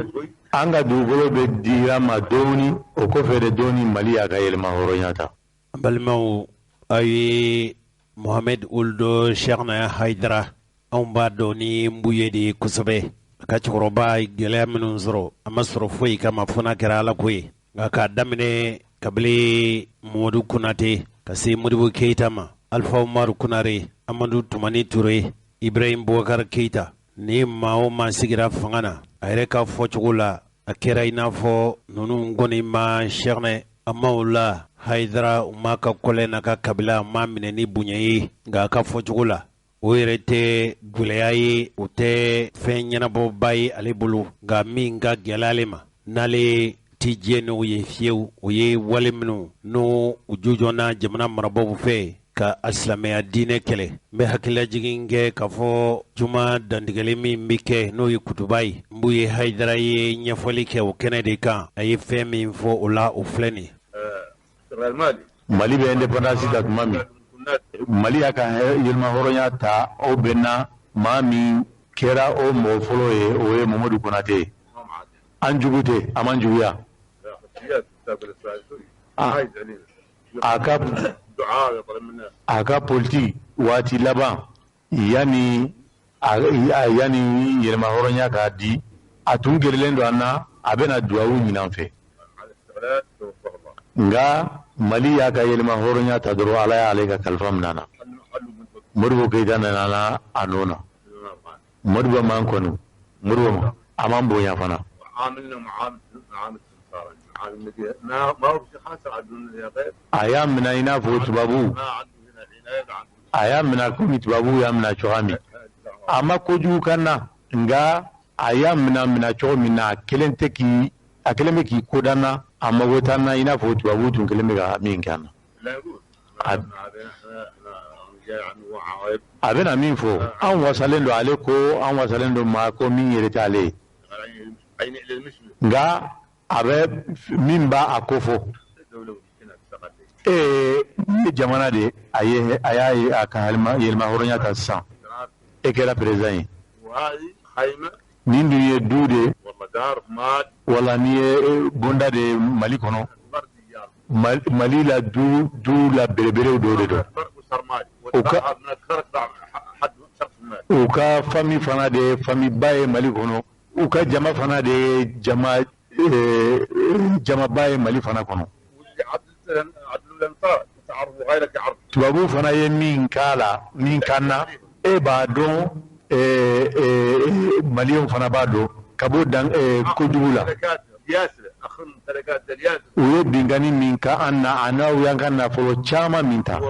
an ka dugukolo bɛ dira ma dɔɔni. O kɔfɛ de dɔɔni, Mali y'a ka yɛlɛma hɔrɔnya ta. An balimaw, aw ye Mohamed Ould Cheikhna Haidara, anw b'a dɔn ni Nbuye de ye kosɛbɛ. A ka cɛkɔrɔba gɛlɛya minnu sɔrɔ, a ma sɔrɔ foyi kama fo n'a kɛra Ala ko ye. Nka k'a daminɛ kabini Mamadu Konate ka se Modibo Keyita ma, Alpha Umaru Konare, Amadu Tumani Ture, Ibrahim Boubacar Keyita, ni maa o maa sigira fanga na, a yɛrɛ ka fɔcogo la, a kɛra i n'a fɔ ninnu kɔni ma Cheikhna Hamaoula Haidara, u ma ka kɔlɛ n'a ka kabila ma minɛ ni bonya ye. Nka a ka fɔcogo la, o yɛrɛ tɛ gwɛlɛya ye, o tɛ fɛn ɲɛnabɔba ye ale bolo. Nka min ka gɛlɛ ale ma, n'ale ti diɲɛ n'o ye fiyewu, o ye wale minnu n'o u jujɔnna jamana marabaaw fɛ ka a silamɛya diinɛ kɛlɛ. N bɛ hakililajigin kɛ k'a fɔ juma dantigɛli min bɛ kɛ, n'o ye kutuba ye, n b'u ye Hayidara ye ɲɛfɔli kɛ o kɛnɛ de kan. A ye fɛn min fɔ o la, o filɛ nin. Mali bɛ indépendance ta tuma min, Mali y'a ka yɛlɛma hɔrɔnya ta, o bɛnna maa min kɛra o mɔgɔ fɔlɔ ye, o ye Mamadu Konate ye. An jugu tɛ, a man juguya. A ka politique waati laban, yanni yɛlɛma hɔrɔnya k'a di, a tun gɛrɛlen don an na, a bɛna duwawu ɲini an fɛ. Nka Mali y'a ka yɛlɛma hɔrɔnya ta dɔrɔn, Ala y'ale ka kalifa minɛ a na. Modibo Keyita nana a nɔ na. Modibo m'an kɔni, Modibo ma a m'an bonya fana. A y'a minɛ i n'a fɔ tubabu, a y'a minɛ komi tubabu y'a minɛ cogoya min. A ma kojugu kan na, nka a y'a minɛ minɛ cogo min na, a kelen tɛ k'i a kelen bɛ k'i kodan na, a mago t'an na i n'a fɔ tubabu tun kelen bɛ ka min kɛ an na. A bɛna min fɔ, an wasalen don ale ko, an wasalen don maa ko min yɛrɛ t'ale ye. Nka a bɛ min b'a a ko fɔ, ee ye jamana de a ye, a y'a ye a ka yɛlɛma hɔrɔnya ta sisan, e kɛra président ye. Nin dun ye du de wala nin ye bonda de ye Mali kɔnɔ, Mali la du du la belebelew dɔ de don. U ka famille fana de ye famille ba ye Mali kɔnɔ, u ka jama fana de ye jamaba ye Mali fana kɔnɔ. Tubabu fana ye min k'a la, min kan na, e b'a dɔn, maliyɛnw fana b'a dɔn ka bɔ dan kojugu la. U ye binkanni min ka an na, a n'aw y'an ka nafolo caman min ta,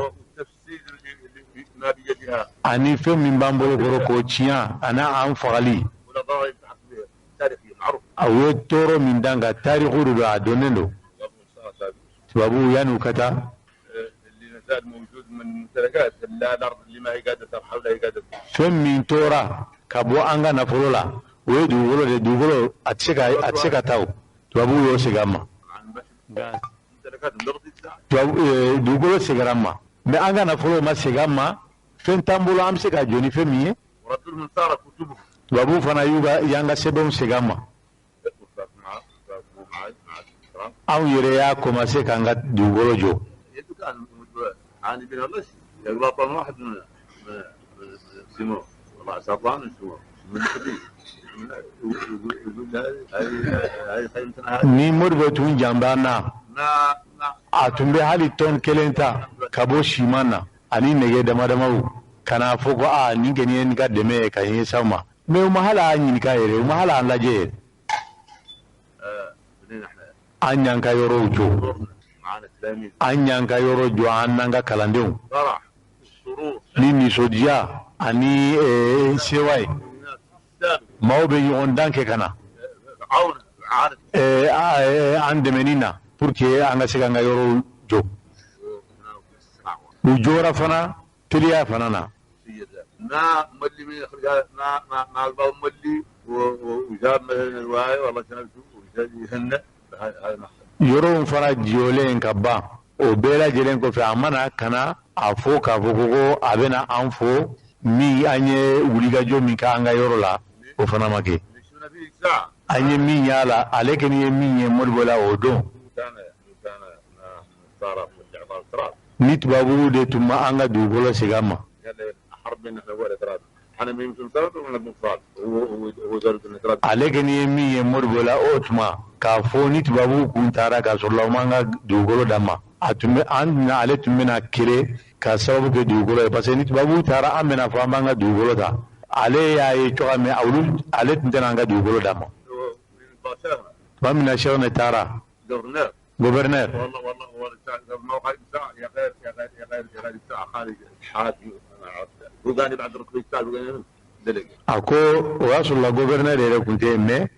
ani fɛn min b'an bolo kɔrɔ k'o tiɲɛ, ani an fagali, a ye tɔɔrɔ min dan ka tariku de don, a donnen don. Tubabuw yanni u ka taa, fɛn min tora ka bɔ an ka nafolo la, o ye dugukolo de. Dugukolo a tɛ se ka taa, o tubabuw y'o segin an ma. Dugukolo seginna an ma, mais an ka nafolo ma segin an ma. Fɛn t'an bolo an bɛ se ka jɔ ni fɛn min ye. Tubabuw fana y'u ka y'an ka sɛbɛnw segin an ma. Anw yɛrɛ y'a commencé k'an ka dugukolo jɔ. Ni Modibo tun jan b'an na, a tun bɛ hali tɔn kelen ta ka bɔ siman na ani nɛgɛ dama damaw ka n'a fɔ ko aa nin kɔni ye n ka dɛmɛ ye ka ɲɛsin aw ma. Mais u ma hali an ɲininka yɛrɛ, u ma hali an lajɛ yɛrɛ. An y'an ka yɔrɔw jɔ, an y'an ka yɔrɔ jɔ an n'an ka kalandenw ni nisɔndiya ani sewa ye. Maaw bɛ ɲɔgɔn dan kɛ ka na an dɛmɛni na pour que an ka se k'an ka yɔrɔw jɔ. U jɔra fana teliya fana na. Yɔrɔw fana jɔlen ka ban, o bɛɛ lajɛlen kɔfɛ a mana ka na a fɔ k'a fɔ ko a bɛna an fo min an ye wulikajɔ min kɛ an ka yɔrɔ la, o fana ma kɛ. An ye min y'a la, ale kɔni ye min ye Modibo la o don. Ni tubabuw de tun ma an ka dugukolo segin an ma. Ale kɔni ye min ye Modibo la o tuma k'a fɔ ni tubabuw kun taara k'a sɔrɔ la u m'an ka dugukolo d'an ma, a tun bɛ an ale tun bɛna kere ka sababu kɛ dugukolo ye, parce que ni tubabuw taara an bɛna fɔ an b'an ka dugukolo ta. Ale y'a ye cogoya min olu ale tun tɛna an ka dugukolo d'an ma. Tuma min na Cheikhna taara gouverneur a ko o y'a sɔrɔ la gouverneur yɛrɛ tun tɛ yen, mais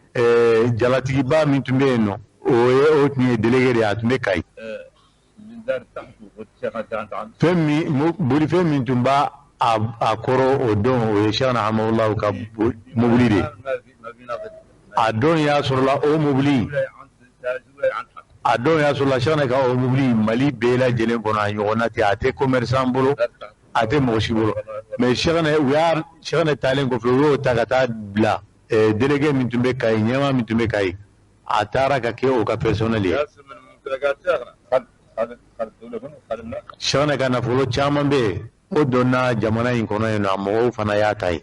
jalatigiba min tun bɛ yen nɔ, o ye o tun ye délégué de ye, a tun bɛ Kayi. Fɛn min bolifɛn min tun b'a a kɔrɔ o don, o ye Cheikhna Hamawula ka mobili de ye. A don y'a sɔrɔ la o mobili, a don y'a sɔrɔ la Cheikhna ka o mobili Mali bɛɛ lajɛlen kɔnɔ a ɲɔgɔnna tɛ, a tɛ commerçant bolo, a tɛ mɔgɔ si bolo. Mais Cheikhna u y'a Cheikhna taalen kɔfɛ u y'o ta ka taa bila délégué min tun bɛ Kayi, ɲɛmaa min tun bɛ Kayi, a taara ka kɛ o ka personnel ye. Cheikhna ka nafolo caman bɛ yen, o donna jamana in kɔnɔ yen nɔ, a mɔgɔw fana y'a ta ye.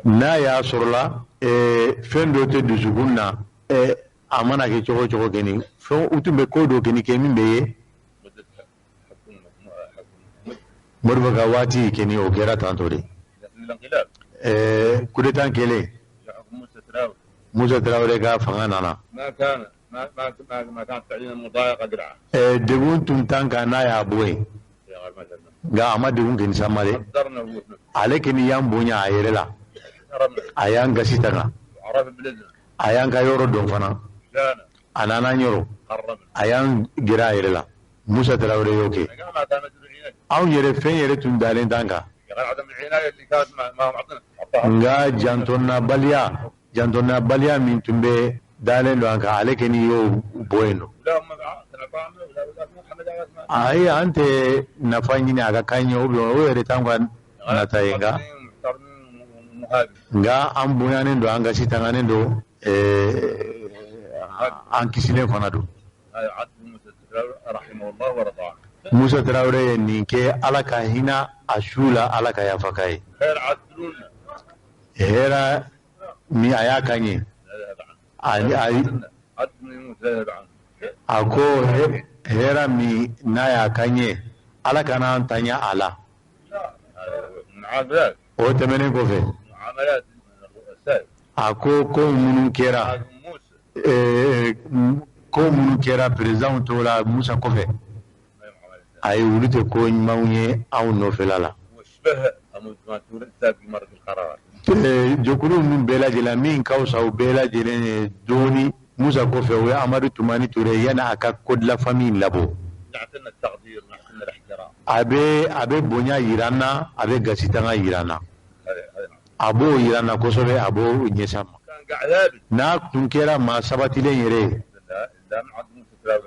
N'a y'a sɔrɔ la fɛn dɔ tɛ dusukun na, a mana kɛ cogo o cogo kɔni, fɛn u tun bɛ ko dɔ kɔni kɛ min bɛ ye. Modibo ka waati kɔni o kɛra tantɔ de. Coup d'état kɛlen, Musa Tarawele ka fanga nana. Degun tun t'an kan n'a y'a bɔ yen, nka a ma degun kɛ ni sama dɛ. Ale kɔni y'an bonya a yɛrɛ la, a y'an gasi tanga, a y'an ka yɔrɔ dɔn fana, a nana an yɔrɔ, a y'an gɛrɛ a yɛrɛ la. Musa Tarawele y'o kɛ. Anw yɛrɛ fɛn yɛrɛ tun dalen t'an kan, nka jantonnabaliya min tun bɛ dalen don an kan, ale kɔni y'o bɔ yen nɔ. Ayi, an tɛ nafa ɲini a ka kan ye, ou bien o yɛrɛ t'an ka nata ye, nka an bonyanen don, an gasi tanganen don, an kisilen fana don. Musa Tarawele ye nin kɛ, Ala ka hinɛ a su la, Ala ka yafa k'a ye. Hɛrɛ min a y'a kan ye, a ko hɛrɛ min n'a y'a kan ye, Ala kana an tanya a la. O tɛmɛnen kɔfɛ, a ko ko minnu kɛra, ko minnu kɛra président t'o la Musa kɔfɛ, a ye olu tɛ ko ɲumanw ye anw nɔfɛla la. Jɛkulu ninnu bɛɛ lajɛlen min ka fisa u bɛɛ lajɛlen ye dɔɔni Musa kɔfɛ, o ye Amadu Tumani Ture yanni a ka code de la famille labɔ. A bɛ bonya yira an na, a bɛ gasitanga yira an na, a b'o yira an na kosɛbɛ, a b'o ɲɛsin an ma. N'a tun kɛra maa sabatilen yɛrɛ ye,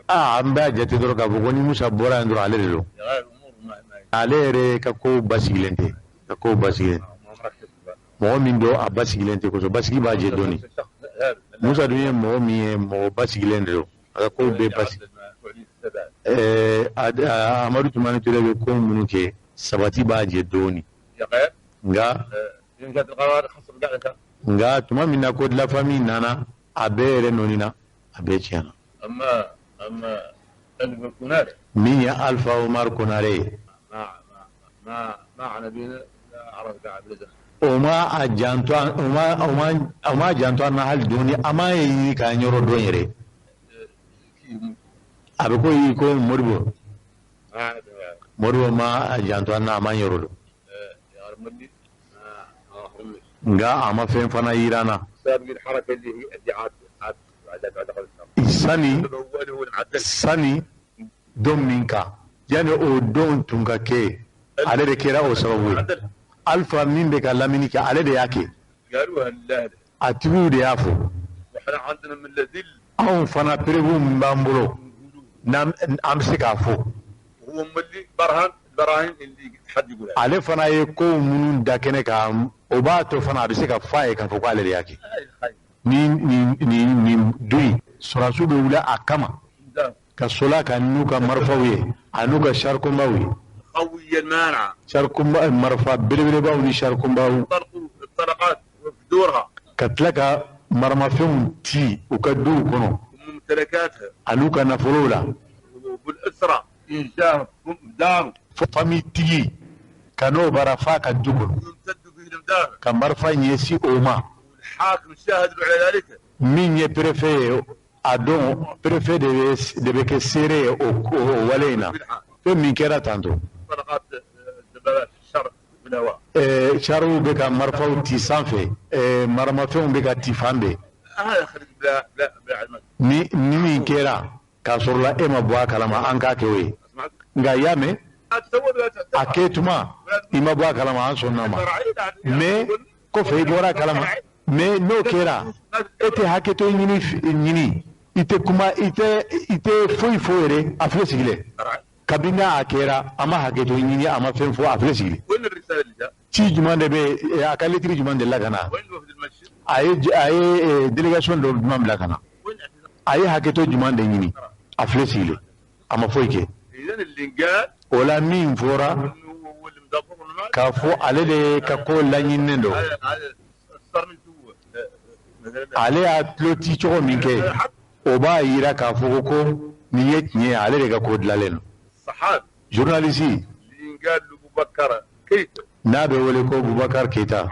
an b'a jate dɔrɔn k'a fɔ ko ni Musa bɔra yen dɔrɔn ale de don. Ale yɛrɛ ka kow basigilen tɛ, ka kow basigilen. Mɔgɔ min don a basigilen tɛ kosɛbɛ, basigi b'a jɛ dɔɔni. Musa dun ye mɔgɔ min ye, mɔgɔ basigilen de don, a ka kow bɛɛ basi. Amadu Tumani Ture bɛ ko minnu kɛ sabati b'a jɛ dɔɔni nka tuma min na ko de la famille nana a bɛɛ yɛrɛ nɔni na a bɛɛ tiɲɛna min ye Alpha Omar Konare ye o ma a janto o ma janto an na hali dɔɔni a m'a ye ɲini k'an yɔrɔ dɔn yɛrɛ a bɛ ko i ko Modibo Modibo ma a janto an na a ma yɔrɔ dɔn nka a ma fɛn fana yira an na sani don min kan yanni o don tun ka kɛ ale de kɛra o sababu ye Alpha min bɛ ka lamini kɛ ale de y'a kɛ a tigiw de y'a fɔ anw fana preuve min b'an bolo n'an bɛ se k'a fɔ ale fana ye kow minnu da kɛnɛ kan o b'a to fana a bɛ se ka f'a ye k'a fɔ k'ale de y'a kɛ nin don in sɔrɔdasiw bɛ wuli a kama ka sola ka n'u ka marifaw ye a n'u ka sarikunbaw ye sarikunba marifa belebelebaw ni sarikunbaw ka tila ka maramafɛnw ci u ka duw kɔnɔ an'u ka nafolow la famille tigi ka n'o bara f'a ka du kɔnɔ ka marifa ɲɛsin o ma min ye préfet ye a don préfet de bɛ kɛ seere ye o wale in na fɛn min kɛra tantôt chariw bɛ ka marifaw ci sanfɛ maramafɛnw bɛ ka ci fan bɛɛ ni min kɛra k'a sɔrɔ la e ma bɔ a kalama an k'a kɛ o ye nka i y'a mɛn a kɛ tuma i ma bɔ a kalama an sɔnna ma mais kɔfɛ i bɔra a kalama mais n'o kɛra e tɛ hakɛto ɲini i tɛ kuma i tɛ foyi fɔ yɛrɛ a filɛ sigilen kabini a kɛra a ma hakɛto ɲini a ma fɛn fɔ a filɛ sigilen ci jumɛn de bɛ a ka lettre jumɛn de la ka na a ye délégation dɔ jumɛn bila ka na a ye hakɛto jumɛn de ɲini a filɛ sigilen a ma foyi kɛ o la min fɔra k'a fɔ ale de ka ko laɲininen don ale y'a tulo ci cogo min kɛ o b'a yira k'a fɔ ko nin ye tiɲɛ ye ale de ka ko dilanlen don journaliste n'a bɛ wele ko Bubakar Keyita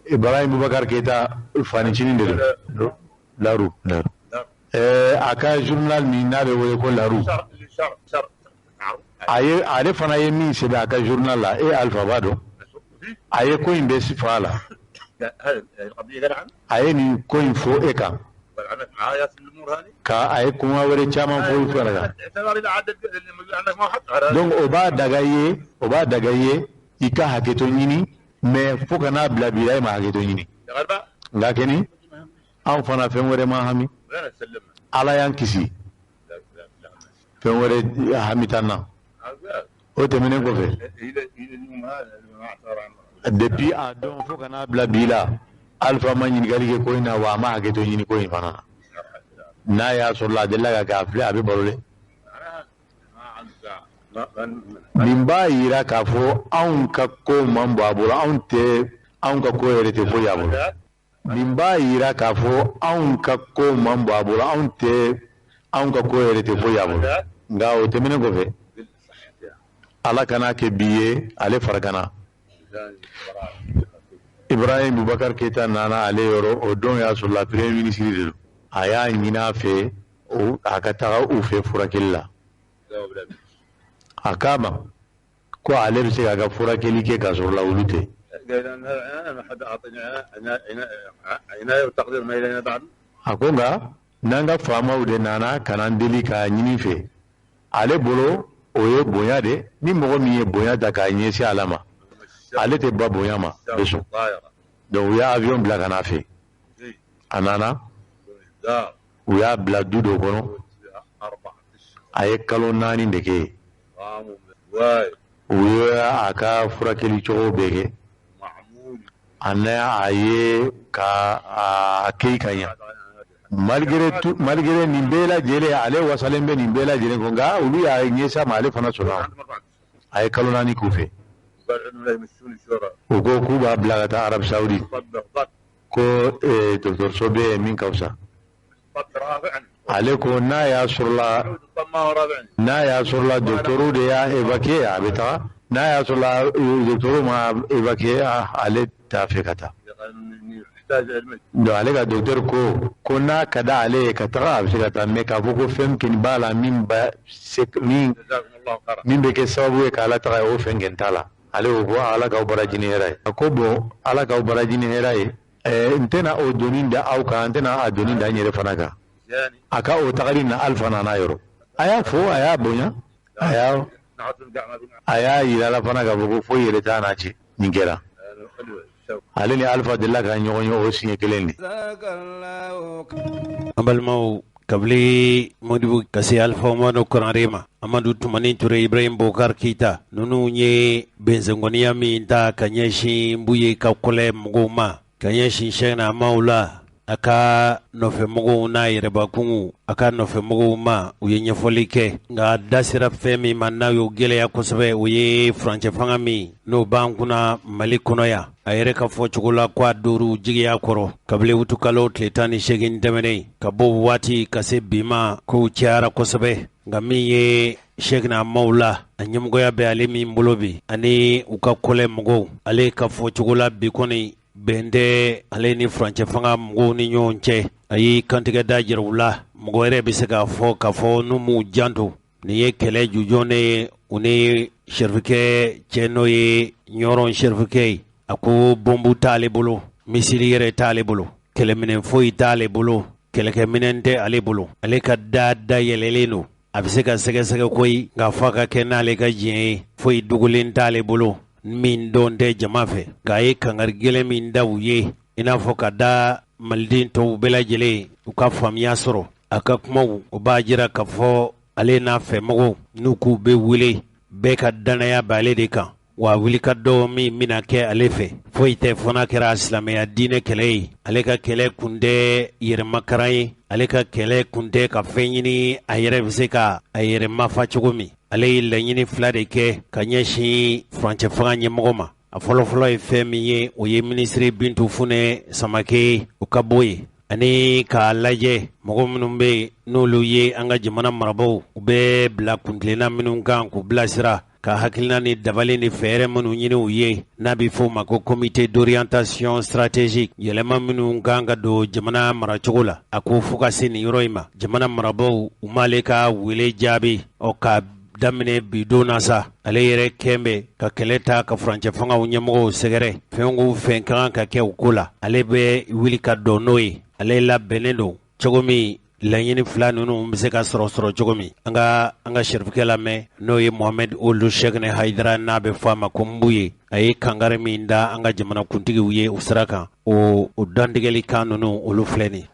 Ibrahim Bubakar Keyita fanicinin de don Laru a ka journal min n'a bɛ wele ko Laru ale fana ye min sɛbɛn a ka journal la e Alpha b'a dɔn a ye ko in bɛɛ fɔ a la a ye nin ko in fɔ e kan ka a ye kuma wɛrɛ caman fɔ i fana kan donc o b'a daga i ye i ka hakɛto ɲini mais fo ka n'a bila bi la e ma hakɛto ɲini nka kɛni anw fana fɛn wɛrɛ ma hami ala y'an kisi fɛn wɛrɛ hami t'an na o tɛmɛnen kɔfɛ depuis a don fo ka n'a bila bi la Alpha ma ɲininkali kɛ ko in na wa a ma hakɛto ɲini ko in fana na n'a y'a sɔrɔ la a delila ka kɛ a filɛ a bɛ balo dɛ nin b'a yira k'a fɔ anw ka ko man bɔ a bolo anw tɛ anw ka ko yɛrɛ tɛ foyi a bolo nin b'a yira k'a fɔ anw ka ko man bɔ a bolo anw tɛ anw ka ko yɛrɛ tɛ foyi a bolo nka o tɛmɛnen kɔfɛ ala kana kɛ bi ye ale farikana Ibrahim Bubakar Keyita nana ale yɔrɔ o don y'a sɔrɔ la premier ministre de don a y'a ɲini a fɛ a ka taga u fɛ furakɛli la a k'a ma ko ale bɛ se k'a ka furakɛli kɛ k'a sɔrɔ la olu tɛ a ko nka n'an ka faamaw de nana ka n'an deli k'a ɲini fɛ ale bolo o ye bonya de ni mɔgɔ min ye bonya ta k'a ɲɛsin ala ma ale tɛ ba bonya ma bɛ sɔn donc u y'a avion bila ka n'a fɛ a nana u y'a bila du dɔ kɔnɔ a ye kalo 4 de kɛ yen u ye a ka furakɛli cogo bɛɛ kɛ a n'a a ye ka a kɛ ka ɲa Malgré nin bɛɛ lajɛlen, ale wasalen bɛ nin bɛɛ lajɛlen kɔ, nka olu y'a ɲɛsin a ma, ale fana sɔnna. A ye kalo 4 k'u fɛ. U ko k'u b'a bila ka taa Arabi Saoudi, ko dɔgɔtɔrɔso bɛ yen min ka fisa. Ale ko n'a y'a sɔrɔla dɔgɔtɔrɔw de y'a évacuer, a bɛ taga. N'a y'a sɔrɔla dɔgɔtɔrɔw ma évacuer, ale t'a fɛ ka taa. Donc ale ka docteur ko n'a ka di ale ye ka taga, a bɛ se ka taa, mais k'a fɔ ko fɛn kɔni b'a la min bɛ se min bɛ kɛ sababu ye k'a lataga, o fɛn kɔni t'a la. Ale ko ala k'aw baraji ni hɛrɛ ye. A ko bon, ala k'aw baraji ni hɛrɛ ye, n tɛna o doni da aw kan, n tɛna a doni da n yɛrɛ fana kan. A ka o tagali na Alifa nana yɔrɔ, a y'a fo, a y'a bonya, a y'a yira la fana k'a fɔ ko foyi yɛrɛ t'a n'a cɛ. Nin kɛra ale ni Alifa delila ka ɲɔgɔn ye o siɲɛ kelen de. An balimaw, kabili Modibo ka se Alifa Umaru Konare ma, Amadu Tumani Ture, Ibrahim Bokar Keita, ninnu ye bɛnsenkɔniya min ta ka ɲɛsin Buye ka kɔlɛ mɔgɔw ma, ka ɲɛsin Sɛkina Hamawula, a ka nɔfɛmɔgɔw n'a yɛrɛbakun, a ka nɔfɛmɔgɔw ma, u ye ɲɛfɔli kɛ. Nka da sera fɛn min ma n'a y'o gɛlɛya kosɛbɛ, o ye furancɛ fanga min n'o b'an kunna Mali kɔnɔ yan. A yɛrɛ ka fɔ cogo la ko a dooru jigiya kɔrɔ kabini wutukalo tile 18 tɛmɛnen, ka bɔ waati ka se bi ma, kow cayara kosɛbɛ. Nka min ye Sɛkina Hamawula, a ɲɛmɔgɔya bɛ ale min bolo bi, ani u ka kɔlɛ mɔgɔw, ale ka fɔ cogo la bi kɔni bɛn tɛ ale ni furancɛ fanga mɔgɔw ni ɲɔgɔn cɛ. A ye kantigɛ da jira u la, mɔgɔ yɛrɛ bɛ se k'a fɔ k'a fɔ n'u m'u janto, nin ye kɛlɛ jujɔn ye u ni sɛrifikɛ cɛ, n'o ye Ɲɔrɔn sɛrifikɛ ye. A ko bɔnbu t'ale bolo, misili yɛrɛ t'ale bolo, kɛlɛminɛ foyi t'ale bolo, kɛlɛkɛminɛn tɛ ale bolo. Ale ka da dayɛlɛlen don, a bɛ se ka sɛgɛsɛgɛ koyi, nka f'a ka kɛ n'ale ka diɲɛ ye. Foyi dogolen t'ale bolo min dɔn tɛ jama fɛ. Nka a ye kangari gɛlɛn min da u ye, i n'a fɔ ka da maliden tɔw bɛɛ lajɛlen, u ka faamuya sɔrɔ a ka kumaw, o b'a jira k'a fɔ ale n'a fɛmɔgɔw n'u k'u bɛ wele, bɛɛ ka danaya b'ale de kan. Wa wuli ka dɔ min bɛna kɛ ale fɛ, foyi tɛ fo n'a kɛra silamɛya diinɛ kɛlɛ ye. Ale ka kɛlɛ kun tɛ yɛrɛmakaran ye, ale ka kɛlɛ kun tɛ ka fɛn ɲini a yɛrɛ bɛ se ka a yɛrɛ mafa cogo min. Ale ye laɲini 2 de kɛ ka ɲɛsin furancɛ fanga ɲɛmɔgɔ ma. A fɔlɔfɔlɔ ye fɛn min ye, o ye minisiri Bintu Funɛ Samake, o ka bɔ yen, ani k'a lajɛ mɔgɔ minnu bɛ yen n'olu ye an ka jamana marabaaw, u bɛ bila kuntilenna minnu kan k'u bilasira, ka hakilina ni dabali ni fɛɛrɛ minnu ɲini u ye, n'a bɛ f'o ma ko comité d'orientation stratégique, yɛlɛma minnu kan ka don jamana maracogo la. A ko fo ka se nin yɔrɔ in ma, jamana marabaaw u m'ale ka wele jaabi. Ɔ ka daminɛ bi don na sa, ale yɛrɛ kɛn bɛ ka kɛlɛ ta ka furancɛ fangaw ɲɛmɔgɔw sɛgɛrɛ. Fɛn o fɛn ka kan ka kɛ u ko la, ale bɛ wuli ka dɔn n'o ye. Ale labɛnnen don cogo min laɲini 2 ninnu bɛ se ka sɔrɔ cogo min. An ka sɛrifikɛ lamɛn, n'o ye Mohamed Ould Cheickna Haidara, n'a bɛ fɔ a ma ko Nbuye. A ye kangari min da an ka jamanakuntigiw ye o sira kan, o dantigɛli kan ninnu olu filɛ nin.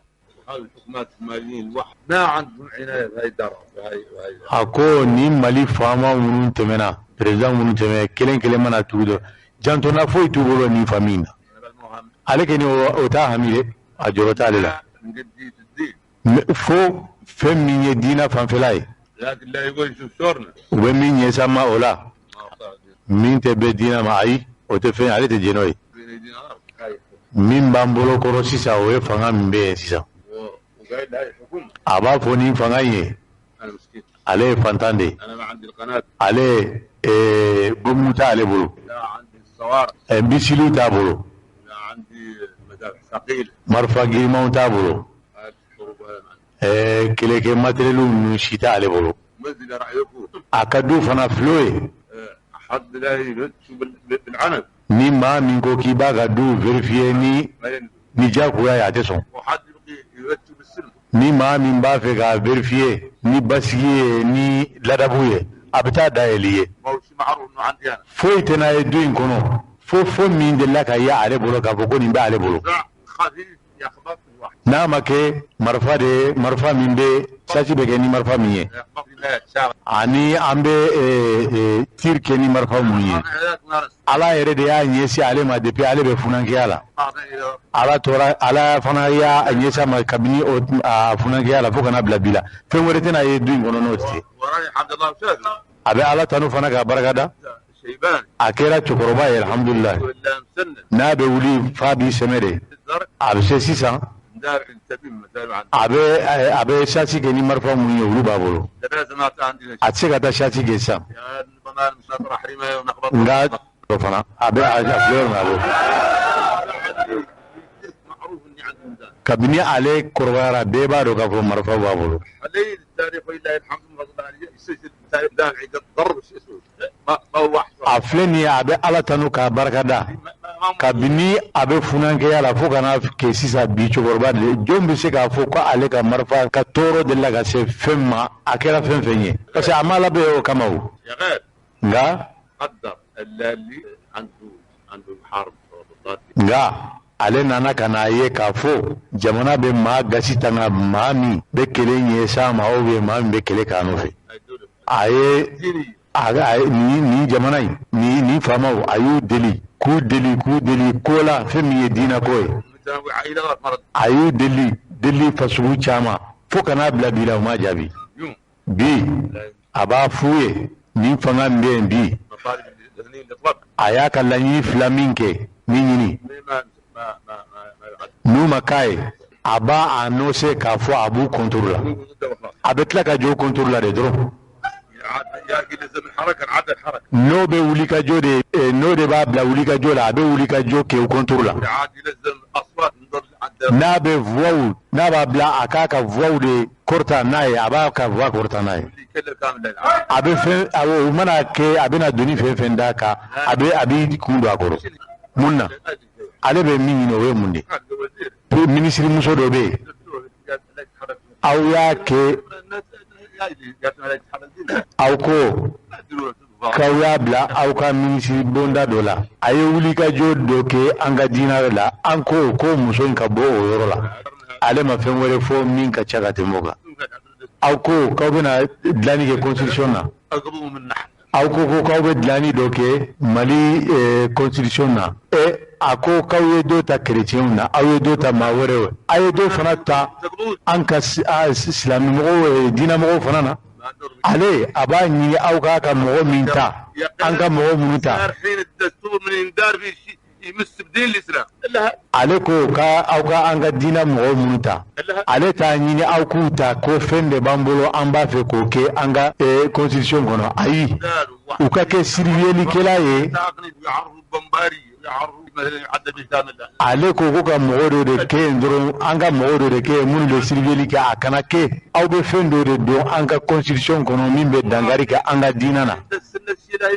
A ko ni Mali faama minnu tɛmɛna, président minnu tɛmɛna, kelen kelen mana tugu dɔrɔn, jantona foyi t'u bolo nin famille na. Ale kɔni o t'a hami dɛ, a jɔrɔ t'ale la. Fo fɛn min ye diinɛ fanfɛla ye, u bɛ min ɲɛsin ma o la, min tɛ bɛn diinɛ ma, ayi, o tɛ fɛn, ale tɛ jɛn n'o ye. Min b'an bolo kɔrɔ sisan, o ye fanga min bɛ yen sisan. A b'a fɔ nin fanga in ye, ale ye fantan de ye, ale bɔnbu t'ale bolo, misiliw t'a bolo, marifa girimanw t'a bolo, kɛlɛkɛ matériel ninnu si t'ale bolo. A ka du fana filo ye. Ni maa min ko k'i b'a ka du vérifier ni diyagoya ye, a tɛ sɔn. Ni maa min b'a fɛ k'a vérifier ni basigi ye, ni ladabu ye, a bɛ taa dayɛlɛ i ye. Foyi tɛ n'a ye du in kɔnɔ, fo min delila ka ye ale bolo k'a fɔ ko nin bɛ ale bolo. N'a ma kɛ marifa de ye, marifa min bɛ sasi bɛ kɛ ni marifa min ye. Ani an bɛ tir kɛ ni marifa mun ye. Ala yɛrɛ de y'a ɲɛsin ale ma depuis ale bɛ funankɛya la. Ala tora Ala fana y'a ɲɛsin a ma kabini a funankɛya la fo ka na bila bi la. Fɛn wɛrɛ tɛna ye du in kɔnɔ n'o tɛ. A bɛ Ala tanu fana k'a barikada. A kɛra cɛkɔrɔba ye alhamdulilayi. N'a bɛ wuli f'a b'i sɛmɛ de. A bɛ se sisan. A bɛ chasse kɛ ni marifa minnu ye olu b'a bolo. A tɛ se ka taa chasse kɛ sisan. Nka o fana a bɛ a filɛ yɔrɔ min a b'o. Kabini ale kɔrɔbayara bɛɛ b'a dɔn k'a fɔ marifa b'a bolo. A filɛ nin ye a bɛ Ala tanu k'a barikada. Kabini a bɛ funankɛya la fo ka n'a kɛ sisan bi cɛkɔrɔba de jɔn bɛ se k'a fɔ ko ale ka marifa ka tɔɔrɔ delila ka se fɛn ma a kɛra fɛn fɛn ye parce que a ma labɛn o kama o. Nka nka ale nana ka n'a ye k'a fɔ jamana bɛ maa gasi tanga maa min bɛ kɛlɛ ɲɛsin a ma ou bien maa min bɛ kɛlɛ k'a nɔfɛ. A ye nin jamana in nin faamaw a y'u deli k'u deli k'u deli ko la fɛn min ye diinɛ ko ye. A y'u deli deli fasugu caman fo ka n'a bila bi la u ma jaabi. Bi a b'a f'u ye nin fanga min bɛ yen bi a y'a ka laɲini fila min kɛ min ɲini n'u ma k'a ye a b'a annoncé k'a fɔ a b'u contre la. A bɛ tila ka jɔ o contre la de dɔrɔn. N'o bɛ wulikajɔ de n'o de b'a bila wulikajɔ la a bɛ wulikajɔ kɛ o contre la. N'a bɛ voix n'a b'a bila a k'a ka voix de kɔrɔta n'a ye a b'a ka voix kɔrɔta n'a ye. A bɛ fɛn o mana kɛ a bɛna doni fɛn fɛn d'a kan a b'i kun don a kɔrɔ. Mun na ale bɛ min ɲini o ye mun de ye? Minisiri muso dɔ bɛ yen aw y'a kɛ aw ko k'aw y'a bila aw ka minisiri bonda dɔ la a ye wulikajɔ dɔ kɛ an ka diinɛ la an ko ko muso in ka bɔ o yɔrɔ la ale ma fɛn wɛrɛ fɔ min ka ca ka tɛmɛ o kan. Aw ko k'aw bɛna dilanni kɛ constitution na. Aw ko ko k'aw bɛ dilanni dɔ kɛ Mali constitution na. A ko k'aw ye dɔ ta chrétiens na aw ye dɔ ta maa wɛrɛw a ye dɔ fana ta an ka silamɛmɔgɔw diinɛmɔgɔw fana na. Ale a b'a ɲini aw k'a ka mɔgɔ min ta an ka mɔgɔ minnu ta. Ale ko k'aw ka an ka diinɛ mɔgɔ minnu ta ale t'a ɲini aw k'u ta ko fɛn de b'an bolo an b'a fɛ k'o kɛ an ka constitution kɔnɔ. Ayi u ka kɛ siriyelikɛla ye. Ale ko ko ka mɔgɔ dɔ de kɛ yen dɔrɔn an ka mɔgɔ dɔ de kɛ yen minnu bɛ siriveli kɛ a kana kɛ aw bɛ fɛn dɔ de don an ka constitution kɔnɔ min bɛ dankari kɛ an ka diinɛ na.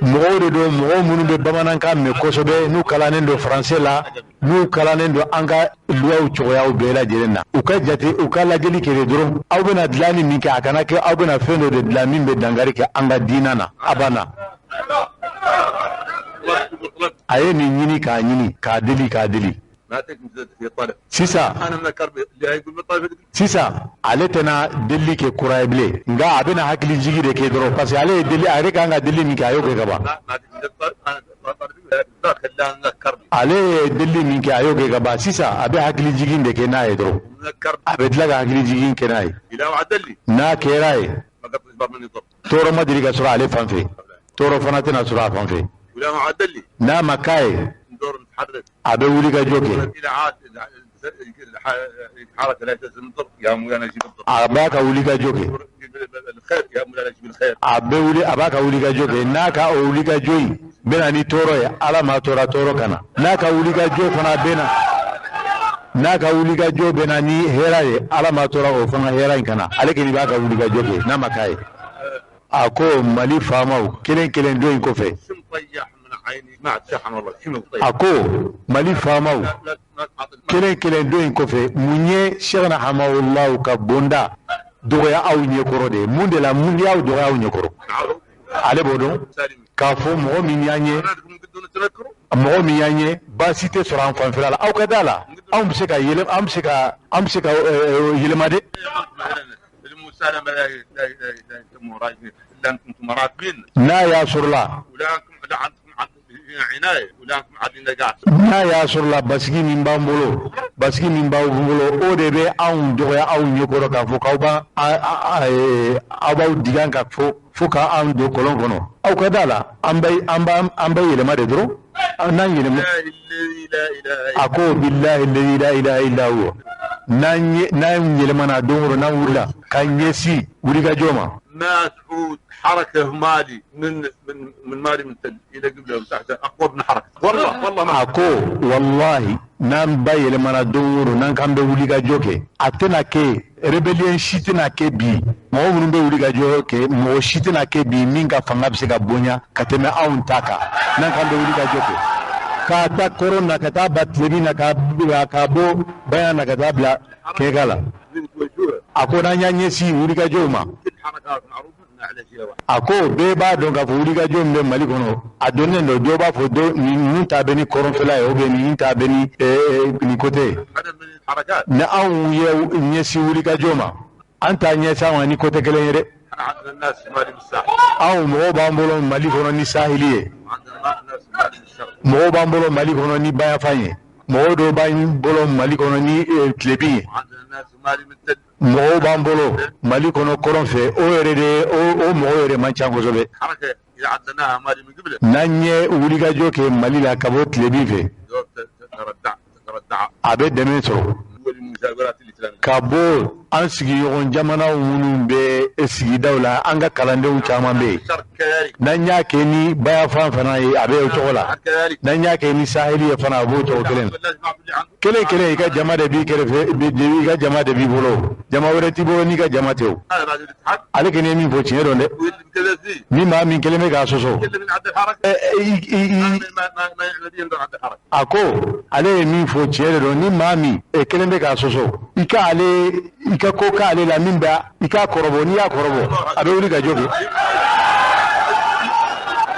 Mɔgɔw de don mɔgɔ minnu bɛ bamanankan mɛn kosɛbɛ n'u kalannen don français la n'u kalannen don an ka luwaw cogoyaw bɛɛ lajɛlen na. U ka jate u ka lajɛli kɛ de dɔrɔn aw bɛna dilanni min kɛ a kana kɛ aw bɛna fɛn dɔ de dilan min bɛ dankari kɛ an ka diinɛ na a banna. A ye nin ɲini k'a ɲini k'a deli k'a deli. Sisan sisan ale tɛna delili kɛ kura ye bilen nka a bɛna hakili jigi de kɛ dɔrɔn parce que ale ye deli a yɛrɛ kan ka delili min kɛ a y'o kɛ ka ban. Ale ye delili min kɛ a y'o kɛ ka ban sisan a bɛ hakili jigin de kɛ n'a ye dɔrɔn. A bɛ tila ka hakili jigin kɛ n'a ye. N'a kɛra ye tɔɔrɔ ma deli ka sɔrɔ ale fan fɛ tɔɔrɔ fana tɛna sɔrɔ a fan fɛ. N'a ma k'a ye a bɛ wuli ka jɔ kɛ. A b'a ka wuli ka jɔ kɛ. A bɛ wuli a b'a ka wuli ka jɔ kɛ n'a ka o wuli ka jɔ in bɛna ni tɔɔrɔ ye Ala ma tɔɔrɔ tɔɔrɔ ka na. N'a ka wuli ka jɔ fana bɛ na n'a ka wuli ka jɔ bɛna ni hɛrɛ ye Ala ma tɔɔrɔ o fana hɛrɛ in ka na ale kɔni b'a ka wuli ka jɔ kɛ n'a ma k'a ye. A ko Mali faamaw kelen kelen don in kɔfɛ. A ko Mali faamaw kelen kelen don in kɔfɛ mun ye Cheikhna Hamawula ka bonda dɔgɔya aw ɲɛkɔrɔ de mun de la mun y'aw dɔgɔya aw ɲɛkɔrɔ. Ale b'o dɔn k'a fɔ mɔgɔ min y'an ye mɔgɔ min y'an ye baasi tɛ sɔrɔ an fanfɛla la aw ka da la anw bɛ se ka yɛlɛ an bɛ se ka yɛlɛma de. N'a y'a sɔrɔla n'a y'a sɔrɔla basigi min b'an bolo, basigi min b'aw bolo, o de bɛ anw dɔgɔya aw ɲɛkɔrɔ k'a fɔ k'aw b'an aw b'aw digan ka fo k'an don kɔlɔn kɔnɔ. Aw ka da la, an bɛ yɛlɛma de dɔrɔn, n'an yɛlɛma. A ko billahi alladhi la ilaha illa huwa, n'an yɛlɛmana don o don, n'an wulila ka ɲɛsin wulikajɔ ma. ما تعود حركة مالي من من من مالي من تل إلى قبله وتحت أقوى من حركة والله والله ما أكو والله نام باي لما ندور نام كان بوليكا جوكي أتنا كي ريبليون شيتنا كي بي ما هو من بوليكا جوكي ما شيتنا كي بي مين كفنا بسكا بونيا كتم أون تاكا نام كان بوليكا جوكي كاتا كورونا كتا باتلبينا كابو بيانا كتا بلا كيغالا a ko n'an y'an ɲɛsin wulikajɔw ma, a ko bɛɛ b'a dɔn k'a fɔ wulikajɔ min bɛ Mali kɔnɔ a donnen don. Dɔw b'a fɔ nin ta bɛ ni kɔrɔnfɛla ye ou bien nin ta bɛ ni nin côté ye. Ni anw ye ɲɛsin wulikajɔ ma, an t'a ɲɛsin a ma ni côté kelen ye dɛ. Anw mɔgɔw b'an bolo Mali kɔnɔ ni sahili ye, mɔgɔw b'an bolo Mali kɔnɔ ni bayafan ye, mɔgɔw dɔw b'an bolo Mali kɔnɔ ni tilebin ye, mɔgɔw b'an bolo Mali kɔnɔ kɔrɔn fɛ. O yɛrɛ de o mɔgɔw yɛrɛ man ca kosɛbɛ. N'an ye wulikajɔ kɛ Mali la ka bɔ tilebin fɛ, a bɛ dɛmɛ sɔrɔ ka bɔ an sigiɲɔgɔn jamanaw minnu bɛ sigidaw la. An ka kalandenw caman bɛ yen. N'an y'a kɛ ni bayafan fana ye, a bɛ o cogo la. N'an y'a kɛ ni saheli ye fana, a b'o cogo kelen kelen kelen. I ka jama de b'i kɛrɛfɛ, i ka jama de b'i bolo, jama wɛrɛ t'i bolo n'i ka jama tɛ o. Ale kɔni ye min fɔ tiɲɛ don dɛ. Ni maa min kelen bɛ k'a sɔsɔ, a ko ale ye min fɔ tiɲɛ de don. Ni maa min kelen bɛ k'a sɔsɔ, i ka ale i ka ko k'ale la min bɛ i k'a kɔrɔbɔ. N'i y'a kɔrɔbɔ, a bɛ wuli ka jɔ kɛ.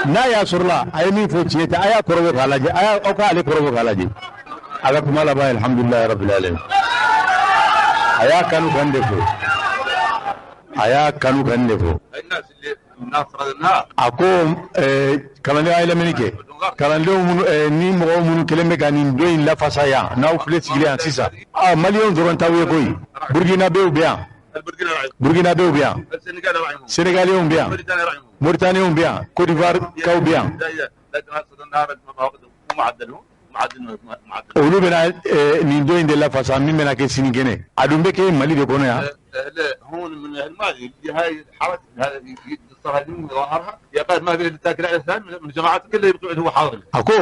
N'a y'a sɔrɔla a ye min fɔ tiɲɛ tɛ, a y'a kɔrɔbɔ k'a lajɛ, a y'a aw k'ale kɔrɔbɔ k'a lajɛ. A ka kuma laban, alhamdulilayi rabbil alamin. A y'a kanu kan de fɔ, a y'a kanu kan de fɔ. A ko kalandenw a ye lamɛnni kɛ. Kalandenw minnu ni mɔgɔw minnu kelen bɛ ka nin don in lafasa yan, n'aw filɛ sigilen yan sisan, a maliyɛnw dɔrɔn t'aw ye koyi. Burukinabew bɛ yan, Burukinabew bɛ yan, Senegaliyɛnw bɛ yan, Moritaniyɛnw bɛ yan, Côte d'Ivoire kaw bɛ yan. Olu bɛna nin don in de lafasa min bɛna kɛ sinikɛnɛ. A dun bɛ kɛ Mali de kɔnɔ yan. A ko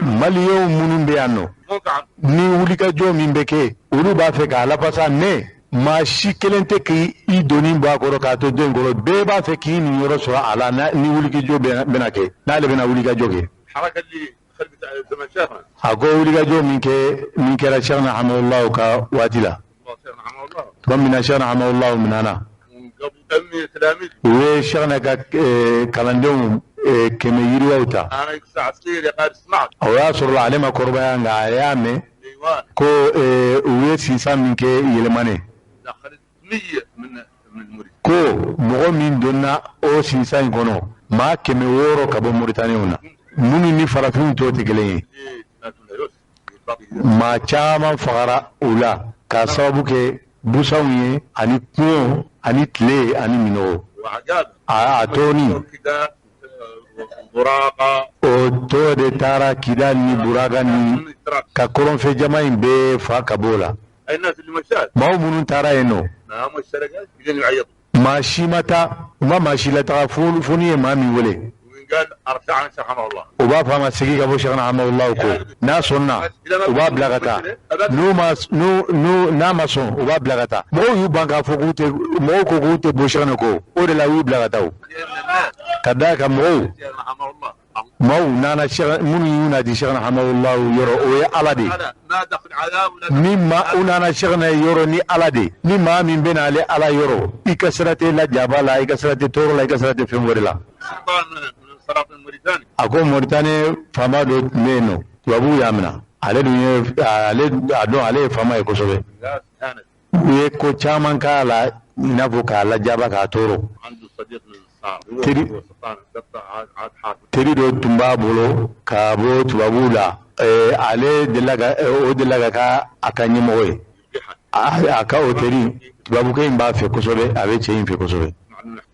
maliyɛnw minnu bɛ yan nɔ, ni wulikajɔ min bɛ kɛ, olu b'a fɛ k'a lafasa, mais maa si kelen tɛ k'i doni bɔ a kɔrɔ k'a to den kɔrɔ. Bɛɛ b'a fɛ k'i niyɔrɔ sɔrɔ a la ni wulikajɔ bɛna kɛ, n'ale bɛna wulikajɔ kɛ. A ko wulikajɔ min kɛra Cheikhna Hamawula ka waati la, tuma min na Cheikhna Hamawula minɛna, u ye Cheikhna ka kalandenw 100 yiriwaw ta. O y'a sɔrɔ ale ma kɔrɔbaya, nka a y'a mɛn ko u ye sinsan min kɛ yɛlɛmani, ko mɔgɔ min donna o sinsan in kɔnɔ, maa 600 ka bɔ Moritaniw na, minnu ni farafinw tɔw tɛ kelen ye. Maa caman fagara u la k'a sababu kɛ busanw ye ani kungo ani tile ani minɔgɔ. A tɔni o tɔ de taara Kidali ni Buraka ni ka kɔrɔnfɛ jama in bɛɛ fa ka b'o la. Maaw minnu taara yen nɔ, maa si ma taa, u ma maa si lataga fo n'i ye maa min wele. U b'a fɔ a ma segin ka bɔ Cheikhna Hamawula ko n'a sɔnna u b'a bila ka taa, n'a ma sɔn u b'a bila ka taa. Mɔgɔw y'u ban k'a fɔ k'u tɛ, mɔgɔw ko k'u tɛ bɔ Cheikhna kɔ, o de la u y'u bila ka taa o. Ka d'a kan mɔgɔw maaw nana minnu y'u nati Cheikhna Hamawula yɔrɔ, o ye Ala de ye. Ni maa u nana Cheikhna yɔrɔ ni Ala de ye, ni maa min bɛna ale Ala yɔrɔ, i ka sira tɛ lajaba la, i ka sira tɛ tɔɔrɔ la, i ka sira tɛ fɛn wɛrɛ la. A ko Moritani faama dɔ tun bɛ yen nɔ, tubabuw y'a minɛ. Ale dun ye ale a dɔn ale ye faama ye kosɛbɛ. U ye ko caman k'a la. i n'a fɔ k'a lajaba k'a tɔɔrɔ. Teri dɔ tun b'a bolo ka bɔ tubabuw la, ale delila ka o delila ka k'a a ka ɲɛmɔgɔ ye. A ka o teri tubabukɛ in b'a fɛ kosɛbɛ, a bɛ cɛ in fɛ kosɛbɛ.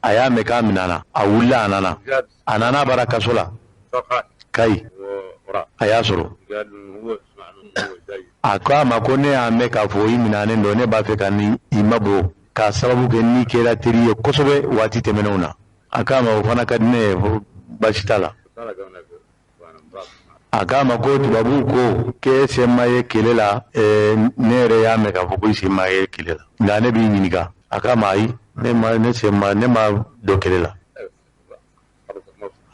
A y'a mɛn k'a minɛna, a wulila a nana. A nana bara kaso la Kayi, a y'a sɔrɔ. A ko a ma ko ne y'a mɛn k'a fɔ i minɛnen don, ne b'a fɛ ka ni i mabɔ k'a sababu kɛ n'i kɛra teri ye kosɛbɛ waati tɛmɛnenw na. A k'a ma o fana ka di ne ye, baasi t'a la. A k'a ma ko tubabuw ko k'e sen ma ye kɛlɛ la, ne yɛrɛ y'a mɛn k'a fɔ ko i sen ma ye kɛlɛ la, nka ne b'i ɲininka. A k'a ma ayi, ne ma ne sen ma ne ma don kɛlɛ la.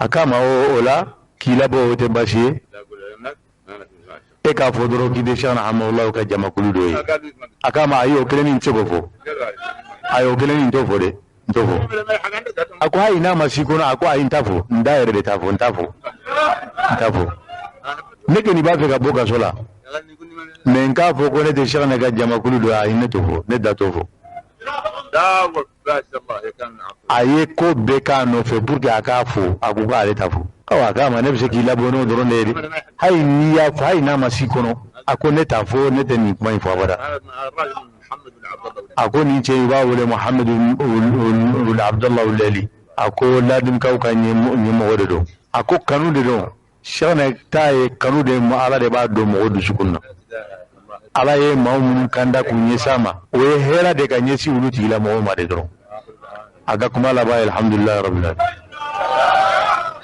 A k'a ma o la k'i labɔ o tɛ baasi ye, e k'a fɔ dɔrɔn k'i tɛ Cheikhna Hamawula ka jamakulu dɔ ye. A k'a ma ayi, o kelen nin tɛ se k'o fɔ. Ayi, o kelen nin t'o fɔ dɛ, n t'o fɔ. A ko ayi, n'a ma si kɔnɔ, a ko ayi, n t'a fɔ, n da yɛrɛ de t'a fɔ, n t'a fɔ, n t'a fɔ. Ne kɔni b'a fɛ ka bɔ kaso la, mɛ n k'a fɔ ko ne tɛ Cheikhna ka jamakulu dɔ ye, ayi, ne t'o fɔ, ne da t'o fɔ. A ye ko bɛɛ k'a nɔfɛ pour que a k'a fɔ, a ko k'ale t'a fɔ. Awa, a k'a ma ne bɛ se k'i labɔ n'o dɔrɔn de ye dɛ. Hali n'i y'a fɔ, hali n'a ma s'i kɔnɔ, a ko ne t'a fɔ, ne tɛ nin kuma in fɔ abada. A ko nin cɛ in, u b'a wele Muhamadu Abudulayi Wulali. A ko ladimikaw ka ɲɛmɔgɔ de don. A ko kanu de don. Cheikhna ta ye kanu de ye, Ala de b'a don mɔgɔ dusukun na. Ala ye maa minnu kanda k'u ɲɛsin a ma, o ye hɛrɛ de ka ɲɛsin olu tigilamɔgɔw ma de dɔrɔn. A ka kuma laban ye alhamdulilayi rabbil alamin.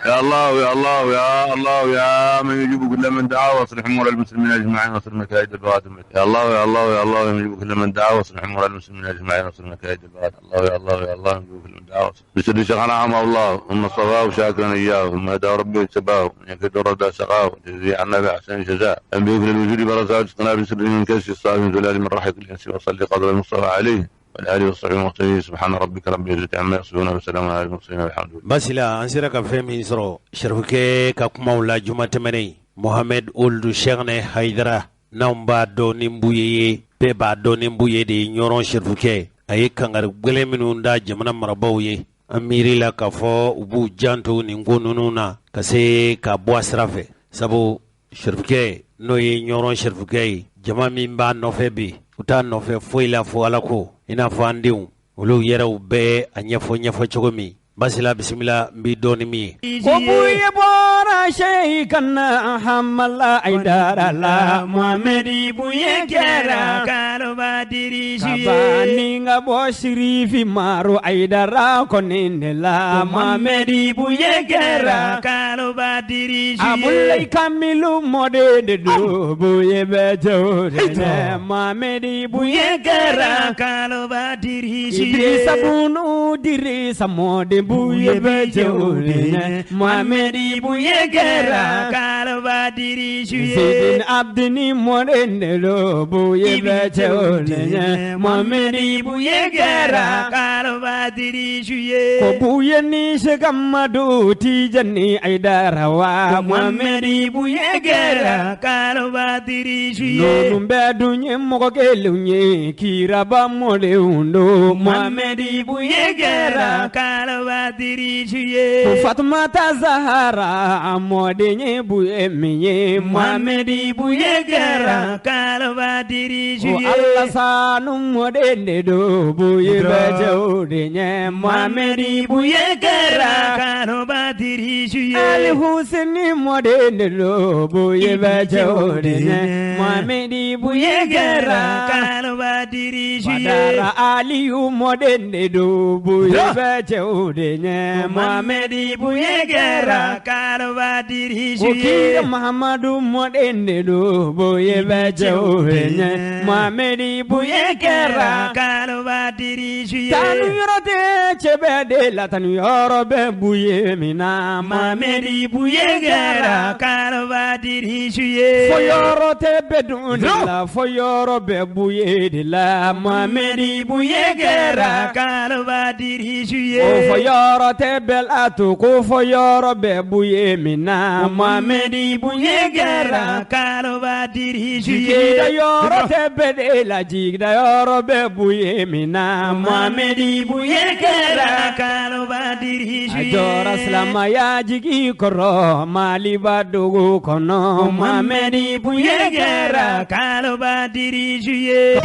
يا الله يا الله يا الله يا من يجيب كل من دعا واصلح امور المسلمين اجمعين واصلح مكايد البغاة. يا الله يا الله يا الله يا من يجيب كل من دعا واصلح امور المسلمين اجمعين واصلح مكايد البغاة. الله يا الله يا الله يجيب كل من دعا بسر شيخنا عم الله ثم صفاه شاكرا اياه ثم هدى ربي اجتباه من يكد الردى سقاه جزي عنا باحسن جزاء ان بيك للوجود برزاه تقنا بسر من كسر الصافي من زلال من رحيق الانس وصلي قدر المصطفى عليه والآله والصحبه المختلفين سبحان ربك رب العزة عما يصفون وسلام على المرسلين والحمد لله. Basila, an sera ka fɛn min sɔrɔ Sharifukɛ ka kumaw la juma tɛmɛnen, Mohamed Ould Cheikhna Haidara, n'anw b'a dɔn ni Buye ye, bɛɛ b'a dɔn ni Buye de ye, Ɲɔrɔn Sharifukɛ. A ye kangari gɛlɛn minnu da jamana marabaaw ye, an miiri la k'a fɔ u b'u janto nin ko ninnu na ka se ka bɔ a sira fɛ, sabu Sharifukɛ n'o ye Ɲɔrɔn Sharifukɛ ye, jama min b'a nɔfɛ bi, u t'a nɔfɛ foyi la fo Ala ko, i n'a fɔ an denw olu yɛrɛw bɛɛ a ɲɛfɔ ɲɛfɔ cogo min. Basila, bisimila, n b'i dɔn ni min ye. Ko Buye bɔra Cheikhna Hamala Aidara la, Mohamedi Buye kɛra kaloba diriji ye. Kabani ka bɔ Sirifi Maro Aidara kɔni de la, Mohamedi Buye kɛra kaloba diriji ye. Abulayi Kamilu mɔden de don, Buye bɛ cɛw de ɲɛ, Mohamedi Buye kɛra kaloba diriji ye. Idrissa Bunu Dirisa mɔden Buye bɛ cɛw de ɲɛ, Mohamedi Buye kɛra kaloba diriji ye. Zidane Abdini mɔden de don, Buye bɛ cɛw de ɲɛ, Mohamedi Buye kɛra kaloba diriji ye. Ko Buye ni Cheikh Amadou Tijani Aidara wa, Mohamedi Buye kɛra kaloba diriji ye. Ninnu bɛɛ dun ye mɔgɔ kelenw ye, kiraba mɔdenw don, Mohamedi Buye kɛra kaloba diriji ye. Ko Fatumata Zahara mɔden ye Buye min ye, Mohamedi Buye kɛra kaloba diriji ye. Ko Alasanu mɔden de don, Buye bɛ cɛw de ɲɛ, Mohamedi Buye kɛra kaloba diriji ye. Ali Huseni mɔden de don, Buye bɛ cɛw de ɲɛ, Mohamedi Buye kɛra kaloba diriji ye. Badara Aliyu mɔden de don, Buye bɛ cɛw de ɲɛ, Mohamedi Buye kɛra kaloba diriji Ko ye. Kira Mahamadu mɔden de don, Buye bɛ cɛw de ɲɛ, Mohamedi Buye kɛra kaloba diriji ye. Tanu yɔrɔ tɛ cɛ bɛɛ de la, tanu yɔrɔ bɛ Buye min na, Mohamedi Buye kɛra kaloba dirige ye. Fo yɔrɔ tɛ bɛ dun de la, fo yɔrɔ bɛ buye de la, Mohamɛdi buye kɛra kaloba dirige ye. O fo yɔrɔ tɛ bɛɛ la to ko fo yɔrɔ bɛ buye min na, Mohamɛdi buye kɛra kaloba dirige ye. Jigida yɔrɔ tɛ bɛɛ de la, jigida yɔrɔ bɛ buye min na, Mohamɛdi buye kɛra kaloba dirige ye. A jɔra silamɛya jigi kɔrɔ Maliba dugu kɔnɔ, Mohamɛdi buye kɛra kaloba dirige ye.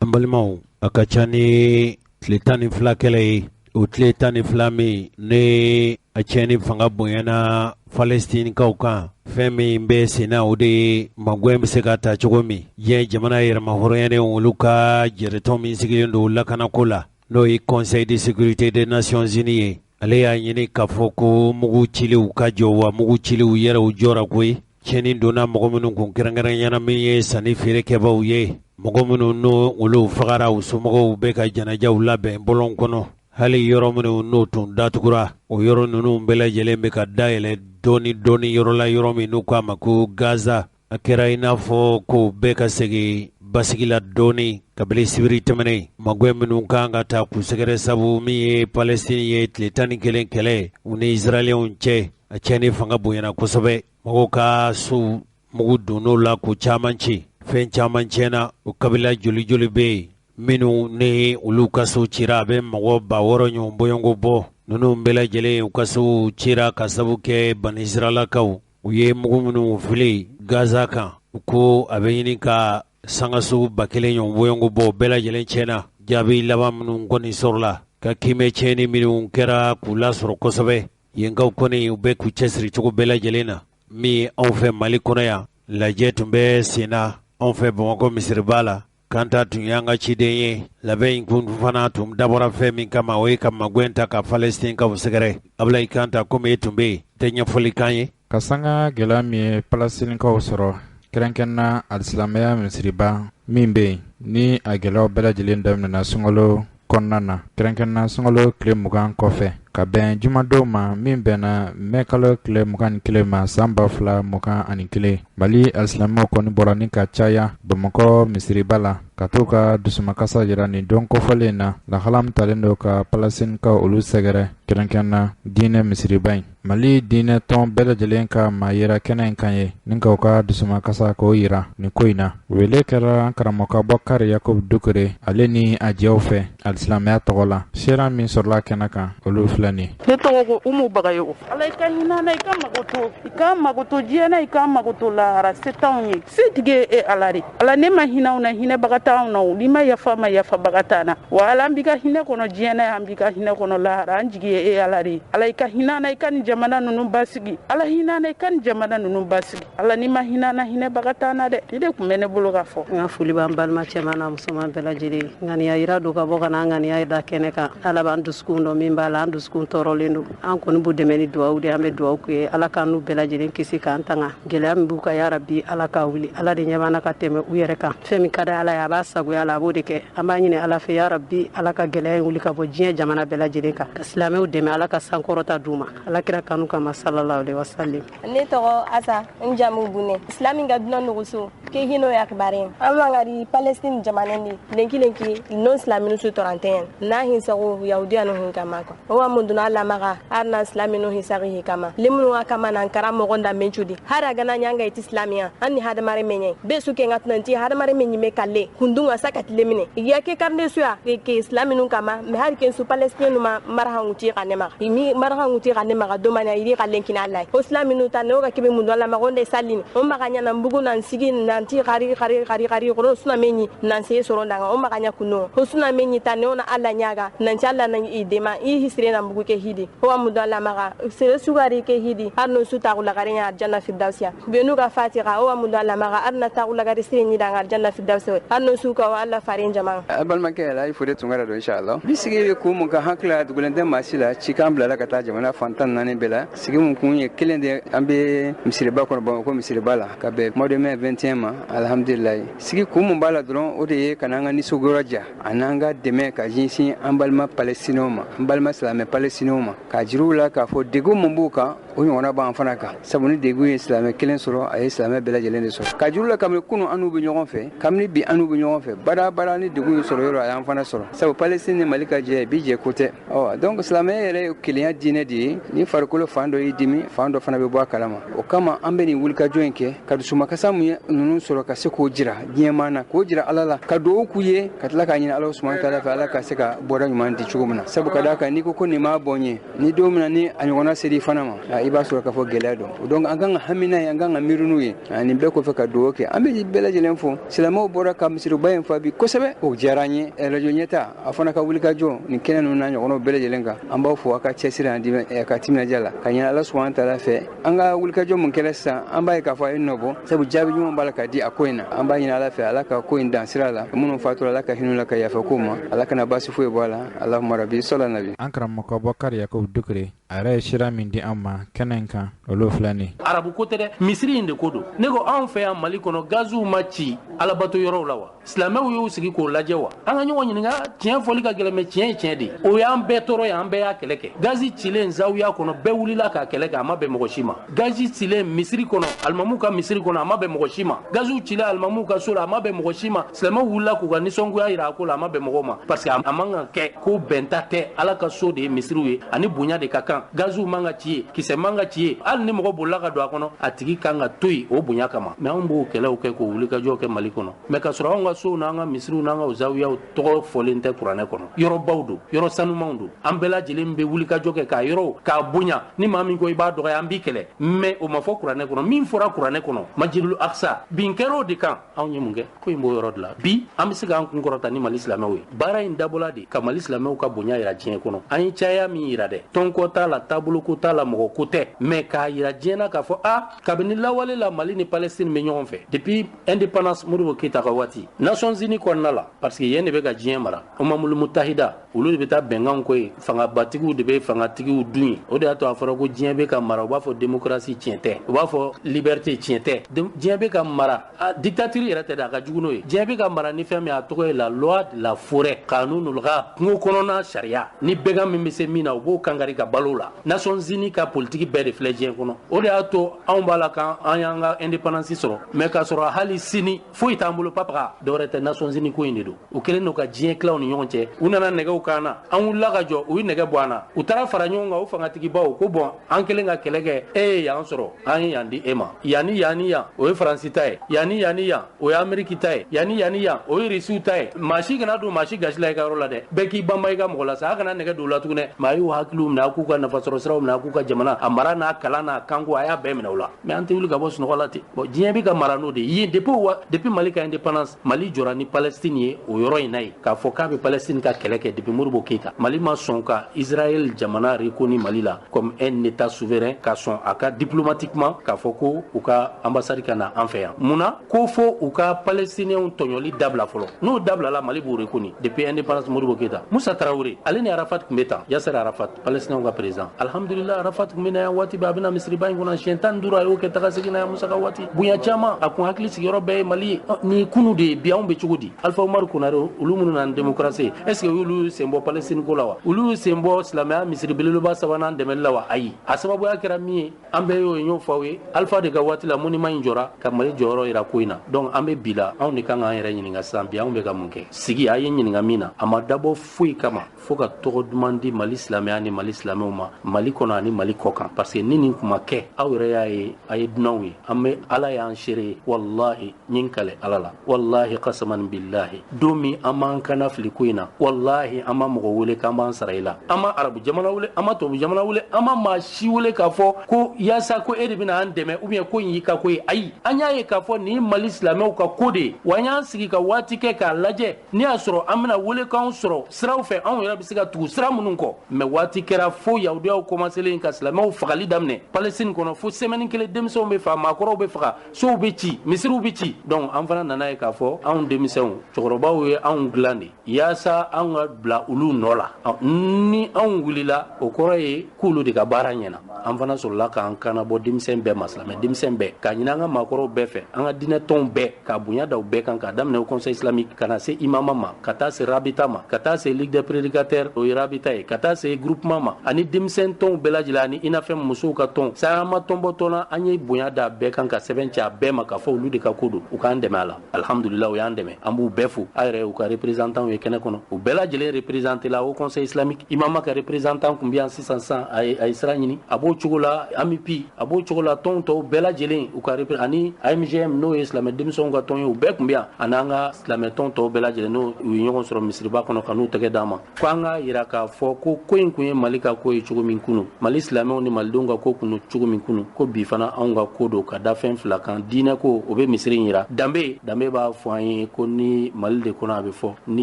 An balimaw, a ka ca ni tile 12 kɛlɛ ye. O tile 12 min ne a tiɲɛni fanga bonyana Palestinikaw kan, fɛn min bɛ senna o de ye magɛn bɛ se ka ta cogo min diɲɛ jamana yɛrɛmahɔrɔnyalen olu ka jɛrɛtɔn min sigilen don lakanako la, n'o ye Conseil de sécurité des Nations Unies ye. Ale y'a ɲini k'a fɔ ko mugu ciliw ka jɔ, wa mugu ciliw yɛrɛw jɔra koyi. Tiɲɛni donna mɔgɔ minnu kun, kɛrɛnkɛrɛnyana min ye sanni feerekɛbaaw ye, mɔgɔ minnu n'o olu fagara, u somɔgɔw bɛ ka janajaw labɛn bɔlɔn kɔnɔ. Hali yɔrɔ minnu n'o tun datugura, o yɔrɔ ninnu bɛɛ lajɛlen bɛ ka dayɛlɛ dɔɔni dɔɔni yɔrɔ la, yɔrɔ min n'u k'a ma ko Gaza. A kɛra i n'a fɔ ko bɛɛ ka segin basigi la dɔɔni kabini sibiri tɛmɛnen. Magɛn minnu kan ka ta k'u sɛgɛrɛ, sabu min ye Palestine ye tile 11 kɛlɛ u ni Israɛliyɛnw cɛ, a tiɲɛni fanga bonyana kosɛbɛ. Mɔgɔw ka sow mugu donn'o la k'u caman ci, fɛn caman tiɲɛna. O kabila joli joli bɛ yen minnu ni olu ka sow cira, a bɛ mɔgɔ 6000 ɲɔgɔn bɔɲɔgɔnko bɔ. Ninnu bɛɛ lajɛlen u ka sow cira ka sabu kɛ Banisiralakaw u ye mugu minnu fili Gaza kan, u ko a bɛ ɲini ka sangaso 1000 ɲɔgɔn bɔɲɔgɔnko bɔ, bɛɛ lajɛlen tiɲɛna. Jaabi laban minnu kɔni sɔrɔla ka kiimɛ tiɲɛni minnu kɛra k'u lasɔrɔ kosɛbɛ. Yenkaw kɔni u bɛ k'u cɛsiri cogo bɛɛ lajɛlen na. Min anw fɛ Mali kɔnɔ yan, lajɛ tun bɛ sen na anw fɛ Bamakɔ misiriba la. Kanta tun y'an ka ciden ye. Labɛn in kun fana tun dabɔra fɛn min kama, o ye ka magɛn ta ka Palestinikaw sɛgɛrɛ. Abulayi Kanta, komi e tun bɛ yen, tɛ ɲɛfɔli kan ye. Ka sanga gɛlɛya min ye Palestinikaw sɔrɔ, kɛrɛnkɛrɛnna alisilamɛya misiriba min bɛ yen ni a gɛlɛyaw bɛɛ lajɛlen daminɛna sunkalo kɔnɔna na, kɛrɛnkɛrɛnna sunkalo tile 20 kɔfɛ ka bɛn jumadon ma min bɛnna mɛ kalo tile 21 ma san 2021, Mali alisilamɛw kɔni bɔra ni ka caya Bamakɔ misiriba la ka t'u ka dusumakasa jira nin don kofɔlen na, lahala min talen don ka Palestinikaw olu sɛgɛrɛ, kɛrɛnkɛrɛnna diinɛ misiriba in. Mali diinɛ tɔn bɛɛ lajɛlen ka maa yera kɛnɛ in kan ye ni k'u ka dusumakasa k'o jira nin ko in na. Wele kɛra an karamɔgɔ Bɔkari Yakubu Dukure ale ni a jɛw fɛ alisilamɛya tɔgɔ la. Seera min sɔrɔla kɛnɛ kan, olu filɛ nin ye. Ne tɔgɔ ko Umu Bagayogo. Ala i ka hinɛ na, i ka magoto, i ka magoto diɲɛ na, i ka magoto lahara, se t'anw ye. Setigi ye e Ala de. Ala ne ma hinɛ anw na, hinɛbaga t'anw na, n'i ma yafa ma, yafabaga t'an na. Wa Ala an b'i ka hinɛ kɔnɔ diɲɛ na, an b'i ka hinɛ kɔnɔ lahara, an jigi ye e Ala de. Ala i ka hinɛ na, i ka nin jamana ninnu basigi. Ala hinɛ na, i ka nin jamana ninnu basigi. Ala n'i ma hinɛ na, hinɛbaga t'an na dɛ. Ni de tun bɛ ne bolo ka fɔ. N ka foli b'an balima cɛman n'a musoman bɛɛ lajɛlen. Ŋaniya yira don ka bɔ ka na an ŋaniya da kɛnɛ kan. Ala b'an dusukun dɔn min b'a la, an dusukun tɔɔrɔlen don. An kɔni b'u dɛmɛ ni duwawu de, an bɛ duwawu k'u ye. Ala k'an n'u bɛɛ lajɛlen kisi k'an tanga. Gɛlɛya min b'u kan yarabi Ala k'a wuli. Ala de ɲɛ b'an na ka tɛmɛ u yɛrɛ kan. Fɛn min ka di Ala ye, a b'a sagoya la, a b'o de kɛ. An b'a ɲini Ala fɛ yarabi Ala ka gɛlɛya in wuli ka bɔ diɲɛ jamana bɛɛ lajɛlen kan. Ka silamɛw dɛmɛ, Ala ka sankɔrɔta d'u ma. Ala kira kanu kama sallallahu alaihi wasallam. Ne tɔgɔ Asa, n jamu Bune. Islam ka dunan nogoso ke hino ya kibaren. An mangari Palestine jamana ni lenki lenki non islaminu su 31 na hin sago yahudiya no hin kama ko. O wa munduna la maga arna islaminu hin sagi hin kama. Limunu wa kama nan kara mogo nda menchudi. Hara gana nyanga iti islamia anni hada mare menye. Be su ke ngatnanti hada mare menye me kalle kundunga sakati lemine. Ya ke karne suya ke islaminu kama me har ken su Palestine ma marha nguti kanema. Imi marha nguti kanema domana iri kalenkina Allah. O islaminu tan no ka kebe mundu la magonde salini. O maganya na mbugu nan sigi nan ti kari kari kari kari ko suna menyi nan se soro ndanga o maganya kuno. O suna menyi tan no na Allah nyaga nan challa nan idema i hisre na mbugu ke hidi. O amudu la maga se sugari ke hidi arno su ta la garinya janna firdausiya. Benu ka fatiha o amudu la maga arna ta la gari sire ni danga janna firdausiya. Arno su ka wa Allah farin jama. Balimakɛ la i fure tunkara don inshallah. Bi sigi bɛ kun mun kan hakili dugulen tɛ maa si la cikan bilala ka taa jamana fan 14 bɛɛ la. Sigi mun kun ye kelen de, an bɛ misiriba kɔnɔ Bamakɔ misiriba la ka bɛn mois de mai 21 ma. ma, alhamdulilayi. Sigi kun mun b'a la dɔrɔn, o de ye ka n'an ka nisɔngoya ja an'an ka dɛmɛ ka ɲɛsin an balima palestinɛw ma, an balima silamɛ palestinɛw ma, k'a jira u la k'a fɔ degun mun b'u kan, o ɲɔgɔnna b'an fana kan. Sabu ni degun ye silamɛ kelen sɔrɔ, a ye silamɛ bɛɛ lajɛlen de sɔrɔ. K'a jira u la kabini kunun an n'u bɛ ɲɔgɔn fɛ, kabini bi an n'u bɛ ɲɔgɔn fɛ, baara baara ni degun ye sɔrɔ yɔrɔ, a y'an fana sɔrɔ. Sabu Palestine ni Mali ka jɛ bi jɛ ko tɛ. Ɔ donc silamɛya yɛrɛ ye kelenya diinɛ de ye. Ni farikolo fan dɔ y'i dimi, fan dɔ fana bɛ bɔ a kalama. O kama an bɛ nin wulikajɔ in kɛ ka dusumakasa mun ye ninnu sɔrɔ, ka se k'o jira diɲɛmaa na, k'o jira Ala la, ka dugawu k'u ye, ka tila k'a ɲini Ala subahana taala fɛ, Ala ka se ka bɔda ɲuman di cogo min na. Sabu ka d'a kan, n'i ko ko nin m'a bɔ n ye, ni don min na ni a ɲɔgɔnna ser'i fana ma, i b'a sɔrɔ k'a fɔ gɛlɛya don. Donc an kan ka hami n'a ye, an kan ka miiri n'u ye. Nin bɛɛ kɔfɛ, ka dugawu kɛ. An bɛ bɛɛ lajɛlen fo. Silamɛw bɔra ka misiriba in fa bi kosɛbɛ, o diyara an ye. Radio ɲɛta a fana ka wulikajɔ nin kɛnɛ ninnu n'a ɲɔgɔnnaw bɛɛ lajɛlen kan, an b'aw fo aw ka cɛsiri ani ka timinadiya la, ka ɲini Ala subahana taala fɛ, an ka wulikajɔ mun kɛra sisan, an b'a ye k'a fɔ a ye nɔ bɔ, sabu jaabi ɲuman b'a la ka di a ko in na. An b'a ɲini Ala fɛ, Ala ka ko in dan sira la. Minnu fatura, Ala ka hinɛ la, ka yafa ko ma, Ala kana baasi foyi bɔ a la. Allahumma rabi sɔla nabi. An karamɔgɔ Bɔkari Yakubu Dukure, a yɛrɛ ye sira min di an ma kɛnɛ in kan, olu filɛ nin. Arabu ko tɛ dɛ, misiri in de ko don. Ne ko anw fɛ yan Mali kɔnɔ, gaziw ma ci alabato yɔrɔw la wa? Silamɛw y'u sigi k'o lajɛ wa? An ka ɲɔgɔn ɲininka. Tiɲɛ fɔli ka gɛlɛn, mais tiɲɛ ye tiɲɛ de ye. O y'an bɛɛ tɔɔrɔ ye, an bɛɛ y'a kɛlɛ kɛ. Gazi cilen zawiya kɔnɔ, bɛɛ wulila k'a kɛlɛ kɛ, a ma bɛn mɔgɔ si ma. Gazi cilen misiri kɔnɔ, alimamuw ka misiri kɔnɔ, a ma bɛn mɔgɔ si ma. Gaziw cilen alimamuw ka so la, a ma bɛn mɔgɔ si ma. Silamɛw wulila k'u ka nisɔngoya yira a ko la, a ma bɛn mɔgɔw ma, parce que a man kan kɛ ko bɛnta tɛ. Ala ka so de ye misiriw ye, ani bonya de ka kan. Gaziw man ka ci ye, kisɛ man ka ci ye. Hali ni mɔgɔ bolila ka don a kɔnɔ, a tigi kan ka to yen o bonya kama. Mais anw b'o kɛlɛw kɛ, k'o wulikajɔ kɛ Mali kɔnɔ, mais k'a sɔrɔ anw ka sow n'an ka misiriw n'an ka zawiyaw tɔgɔ fɔlen tɛ kuranɛ kɔnɔ. Yɔrɔbaw don, yɔrɔ sanumanw don. An bɛɛ lajɛlen bɛ wulikajɔ kɛ k'a yɔrɔw k'a bonya. Ni maa min ko i b'a dɔgɔya, an b'i kɛlɛ. Mais o ma fɔ kuranɛ kɔnɔ. Min fɔra kuranɛ kɔnɔ, Majidul Aksa bin kɛra o de kan. Anw ye mun kɛ? Ko in b'o yɔrɔ de la bi. An bɛ se k'an kun kɔrɔta ni Mali silamɛw ye. Baara in dabɔla de ka Mali silamɛw ka bonya yira diɲɛ kɔnɔ. An ye caya min yira dɛ, tɔnko t'a la, taabolo ko t'a la, mɔgɔ ko tɛ, mais k'a yira diɲɛ na k'a fɔ a kabini lawale la, Mali ni Palestine bɛ ɲɔgɔn fɛ depuis indépendance, Modibo Keyita ka waati, Nations Unies kɔnɔna la, parce que yen de bɛ ka diɲɛ mara. Umamulu Mutahida, olu de bɛ taa bɛnkanw ko ye. Fangabatigiw de bɛ fangatigiw dun ye. O de y'a to a fɔra ko diɲɛ bɛ ka mara, u b'a fɔ démocratie, tiɲɛ tɛ. U b'a fɔ liberté, tiɲɛ tɛ. Diɲɛ bɛ ka mara, dictature yɛrɛ tɛ dɛ, a ka jugu n'o ye. Diɲɛ bɛ ka mara ni fɛn min, a tɔgɔ ye la loi de la forêt, kanunul ghab, kungo kɔnɔna sariya. Ni bɛgan min bɛ se min na, u b'o kankari ka balo la. Nations Unies ka politique bɛɛ de filɛ diɲɛ kɔnɔ. O de y'a to anw b'a la kan an y'an ka indépendance sɔrɔ, mais k'a sɔrɔ hali sini foyi t'an bolo papaga, dɔwɛrɛ tɛ, Nations Unies ko in de don. U kɛlen don ka diɲɛ tilaw ni ɲɔgɔn cɛ. U nana nɛgɛw kan na, an wulila ka jɔ, u ye nɛgɛ bɔ an na. U taara fara ɲɔgɔn kan, o fangatigibaw ko bɔn, an kɛlen ka kɛlɛ kɛ, e ye yan sɔrɔ, an ye yan di e ma. Yan ni yan ni yan, o ye Faransi ta ye. Yan ni yan ni yan, o ye Ameriki ta ye. Yan ni yan ni yan, o ye Risiw ta ye. Maa si kana don maa si gasi la i ka yɔrɔ la dɛ. Bɛɛ k'i banba i ka mɔgɔ la sa. A kana nɛgɛ don u la tugun dɛ. Maa y'u hakiliw minɛ, a k'u ka nafasɔrɔ siraw minɛ, a k'u ka jamana a mara n'a kalan n'a kanko, a y'a bɛɛ minɛ u la. Mais an tɛ wuli ka bɔ sunɔgɔ la ten. Bon, diɲɛ bɛ ka mara n'o de ye depuis Mali ka indépendance. Mali jɔra ni Palestine ye o yɔrɔ in na ye, k'a fɔ k'a bɛ Palestine ka kɛlɛ kɛ depuis Modibo Keyita. Mali ma sɔn ka Israël jamana reconnu Mali la comme un état souverain, ka sɔn a ka diplomatiquement k'a fɔ ko u ka ambassade ka na an fɛ yan. Mun na? Ko fo u ka palestiniens tɔɲɔli dabila fɔlɔ. N'o dabilala, Mali b'o reconnu depuis indépendance, Modibo Keyita. Musa Tarawele, ale ni Arafat tun bɛ tan, Yasser Arafat, palestiniens ka président. Alhamdulillah, Arafat tun bɛ na yan waati bɛɛ. A bɛna misiriba in kɔnɔ siɲɛ 15, a y'o kɛ taga segin na yan Musa ka waati. Bonya caman, a kun hakili sigiyɔrɔ bɛɛ ye Mali ye. Ni kunu de ye, bi anw bɛ cogo di? Alpha Umaru Konare, olu minnu nana démocratie, est ce que olu sen bɔ Palestine ko la wa? Olu sen bɔ silamɛya misiri belebeleba sabanan dɛmɛli la wa? Ayi. A sababuya kɛra min ye, an bɛɛ y'o ye, n y'o fɔ aw ye. Alpha de ka waati la, monument in jɔra ka Mali jɔyɔrɔ yira ko in na. Donc an bɛ bi la, anw de kan k'an yɛrɛ ɲininka sisan, bi anw bɛ ka mun kɛ? Sigi a ye ɲininka min na, a ma dabɔ foyi kama fo ka tɔgɔ duman di Mali silamɛya ni Mali silamɛw ma, Mali kɔnɔ ani Mali kɔ kan. Parce que ni nin kun ma kɛ, aw yɛrɛ y'a ye, a ye dunanw ye. An bɛ Ala y'an seere ye. Wallahi, n ye n kale Ala la, wallahi, qasaman billahi, don min an b'an kana fili ko in na, wallahi, an ma mɔgɔ wele k'an b'an sara i la. An ma arabu jamana wele, an ma tubabu jamana wele, an ma maa si wele k'a fɔ ko yaasa ko e de bɛna an dɛmɛ ou bien ko in y'i ka ko ye. Ayi, an y'a ye k'a fɔ nin Mali silamɛw ka ko de ye wa. An y'an sigi ka waati kɛ k'a lajɛ n'i y'a sɔrɔ an bɛna welekanw sɔrɔ siraw fɛ, anw yɛrɛ bɛ se ka tugu sira minnu kɔ. Mais waati kɛra fo Yahudiya. yahudiyaw commencé ka silamɛw fagali daminɛ Palestine kɔnɔ, fo semaine kelen denmisɛnw bɛ faga, maakɔrɔw bɛ faga, sow bɛ ci, misiriw bɛ ci. Donc an fana nana ye k'a fɔ anw denmisɛnw, cɛkɔrɔbaw ye anw dilan de yaasa anw ka bila olu nɔ la. Ni anw wulila, o kɔrɔ ye k'olu de ka baara ɲɛna. An fana sɔrɔla k'an kanabɔ denmisɛn bɛɛ ma, silamɛ denmisɛn bɛɛ, k'a ɲini an ka maakɔrɔw bɛɛ fɛ, an ka diinɛ tɔnw bɛɛ, k'a bonya da u bɛɛ kan, k'a daminɛ Conseil islamique ka na se imama ma, ka taa se rabita ma, ka taa se Ligue des prédicateurs, o ye rabita ye, ka taa se groupement ma, ani denmisɛn tɔnw bɛɛ lajɛlen, ani INAFM musow ka tɔn. Saya ma tɔnbɔ tɔn na, an ye bonya da bɛɛ kan, ka sɛbɛn ci a bɛɛ ma, k'a fɔ olu de ka ko don, u k'an dɛmɛ a la. Alhamdulillah, u y'an dɛmɛ, an b'u bɛɛ fo. A yɛrɛ u ka représentant ye kɛnɛ kɔnɔ, u bɛɛ lajɛlen représenté la. Au Conseil islamique, imama ka représentant kun bɛ yan sisan sisan, a ye sira ɲini, a b'o cogo la. AMUPI, a b'o cogo la. Tɔnw tɔw bɛɛ lajɛlen, u ka ani AMGM, n'o ye silamɛ denmisɛnw ka tɔn ye, u bɛɛ kun bɛ yan, ani an ka silamɛ tɔn tɔw bɛɛ lajɛlen, n'o u ye ɲɔgɔn sɔrɔ misiriba kɔnɔ ka n'u tɛgɛ d'an ma, ko an ka yira k'a fɔ ko in kun ye Mali ka ko ye cogo min kunu, Mali silamɛw ni malidenw ka ko kun cogo min kunu, ko bi fana anw ka ko don, ka da fɛn fila kan. Diinɛ ko, o bɛ misiri in yira. Danbe b'a fɔ an ye ko ni Mali de kɔnɔ, a bɛ fɔ n'i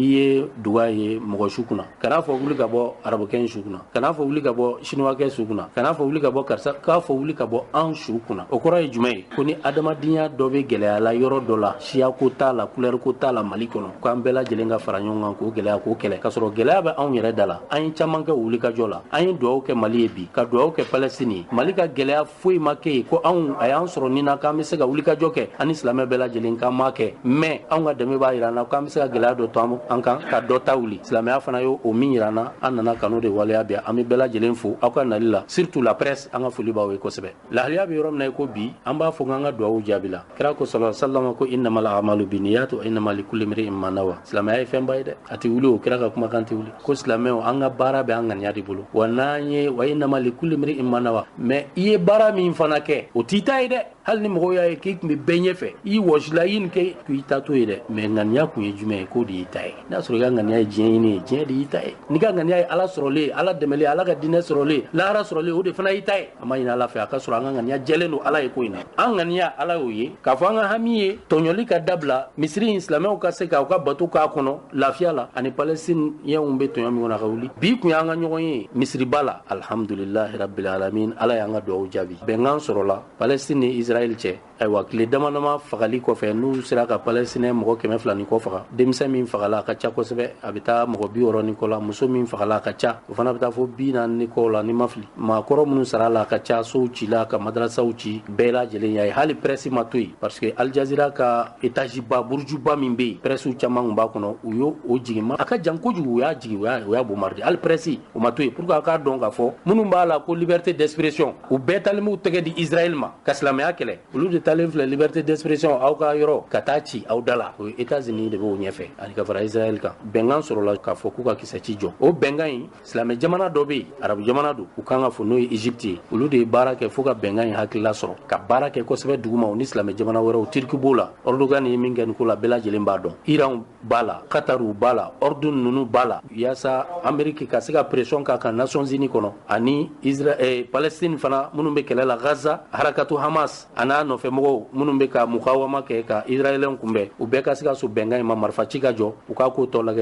ye duga ye mɔgɔ su kunna, kan'a fɔ wuli ka bɔ arabukɛ in su kunna, kan'a fɔ wuli ka bɔ sinuwakɛ su kunna, kan'a fɔ wuli ka bɔ karisa, k'a fɔ wuli ka bɔ an su kunna. O kɔrɔ ye jumɛn ye? Ko ni adamadenya dɔ bɛ gɛlɛya la yɔrɔ dɔ la, siya ko t'a la, couleur ko t'a la, Mali kɔnɔ, k'an bɛɛ lajɛlen ka fara ɲɔgɔn kan k'o gɛlɛya, k'o kɛlɛ. K'a sɔrɔ gɛlɛya bɛ anw yɛrɛ da la. An ye caman kɛ wulikajɔ la, an ye dugawu kɛ Mali ye bi, ka dugawu kɛ Palestine ye. Mali ka gɛlɛya foyi ma kɛ yen ko anw a y'an sɔrɔ nin na k'an bɛ se ka wulikajɔ kɛ ani silamɛ bɛɛ lajɛlen, k'an m'a kɛ. Mais anw ka dɛmɛ b'a yira an na k'an bɛ se ka gɛlɛya dɔ to an kan ka dɔ ta wuli. Silamɛya fana y'o min yira an na, an nana kanu de waleya bi. An bɛ bɛɛ lajɛlen fo aw ka nali la, surtout la presse, an ka foli b'aw ye kosɛbɛ. Lahaliya bɛ yɔrɔ min na i ko bi, an b'a fɔ k'an ka dugawu jaabi la. Kira ko sallallahu alaihi wasallam ko innamal a'malu binniyat wa innama likulli imri'in ma nawa. Silamɛya ye fɛnba ye dɛ, a tɛ wuli o kira ka kumakan tɛ wuli. Ko silamɛw, an ka baara bɛ an ŋaniya de bolo, wa n'an ye wa innama likulli imri'in ma nawa, mais i ye baara min fana kɛ, o t'i ta ye dɛ. Hali ni mɔgɔw y'a ye k'i tun bɛ bɛɛ ɲɛfɛ, i wɔsila, i ye nin kɛ, k'i ta to ye dɛ, mais ŋaniya kun ye jumɛn ye, k'o de y'i ta ye. N'a sɔrɔ i ka ŋaniya ye diɲɛ ɲini ye, diɲɛ de y'i ta ye. N'i ka ŋaniya ye Ala sɔrɔlen, Ala dɛmɛlen, Ala ka diinɛ sɔrɔlen, lahara sɔrɔlen, o de fana y'i ta ye. An b'a ɲini Ala fɛ a ka sɔrɔ an ka ŋaniya jɛlen don Ala ye ko in na. An ŋaniya Ala y'o ye k'a fɔ an ka hami ye tɔɲɔli ka dabila, misiri in silamɛw ka se k'aw ka bato k'a kɔnɔ lafiya la, ani palestinienw bɛ tɔɲɔ min kɔnɔ a ka wuli. Bi kun y'an ka ɲɔgɔn ye misiriba la. Alhamdulilahi rabbil alamin, Ala y'an ka dugawu jaabi. Bɛnkan sɔrɔla Palestine ni Israël cɛ. Ayiwa, tile dama dama fagali kɔfɛ, n'u sera ka palestinien mɔgɔ 200 ni kɔ faga, denmisɛn min fagala a ka ca kosɛbɛ, a bɛ taa mɔgɔ 60 ni kɔ la, muso min fagala a ka ca, o fana bɛ taa fo 40 ni kɔ la ni ma fili. Maakɔrɔ minnu sara la a ka ca, sow cila, ka madrasaw ci, bɛɛ lajɛlen y'a ye. Hali presse ma to yen, parce que Al Jazeera ka étage ba, burujuba min bɛ yen, presse caman tun b'a kɔnɔ, u y'o jigin ma, a ka jan kojugu, u y'a jigin, u y'a bombarder. Hali presse o ma to yen, pour que a k'a dɔn k'a fɔ minnu b'a la ko liberté d'expression, u bɛɛ talen b'u tɛgɛ di Israël ma ka silamɛya kɛlɛ. Olu de talen filɛ liberté d'expression aw ka yɔrɔ ka taa ci aw da la. O ye États-Unis de b'o ɲɛfɛ, ani ka fara Israël kan. Bɛnkan sɔrɔla k'a fɔ k'u ka kisɛ ci jɔ. O bɛnkan in, silamɛ jamana dɔ bɛ yen, arabu jamana don, u kan ka fɔ n'o ye Égypte ye, olu de ye baara kɛ fo ka bɛnkan in hakilila sɔrɔ, ka baara kɛ kosɛbɛ duguma, u ni silamɛ jamana wɛrɛw. Turki b'o la, Erdogan ye min kɛ nin ko la, bɛɛ lajɛlen b'a dɔn. Iran b'a la, Qatar b'a la, Ordun ninnu b'a la, yaasa Amérique ka se ka pression k'a kan Nations Unies kɔnɔ, ani Israël, Palestine fana minnu bɛ kɛlɛ la Gaza, harakatu Hamas a n'a nɔfɛmɔgɔw minnu bɛ ka mukawama kɛ ka Israéliens kunbɛn, u bɛɛ ka se ka so bɛnkan in ma, marifa ci ka jɔ, u k'a ko tɔ lajɛ.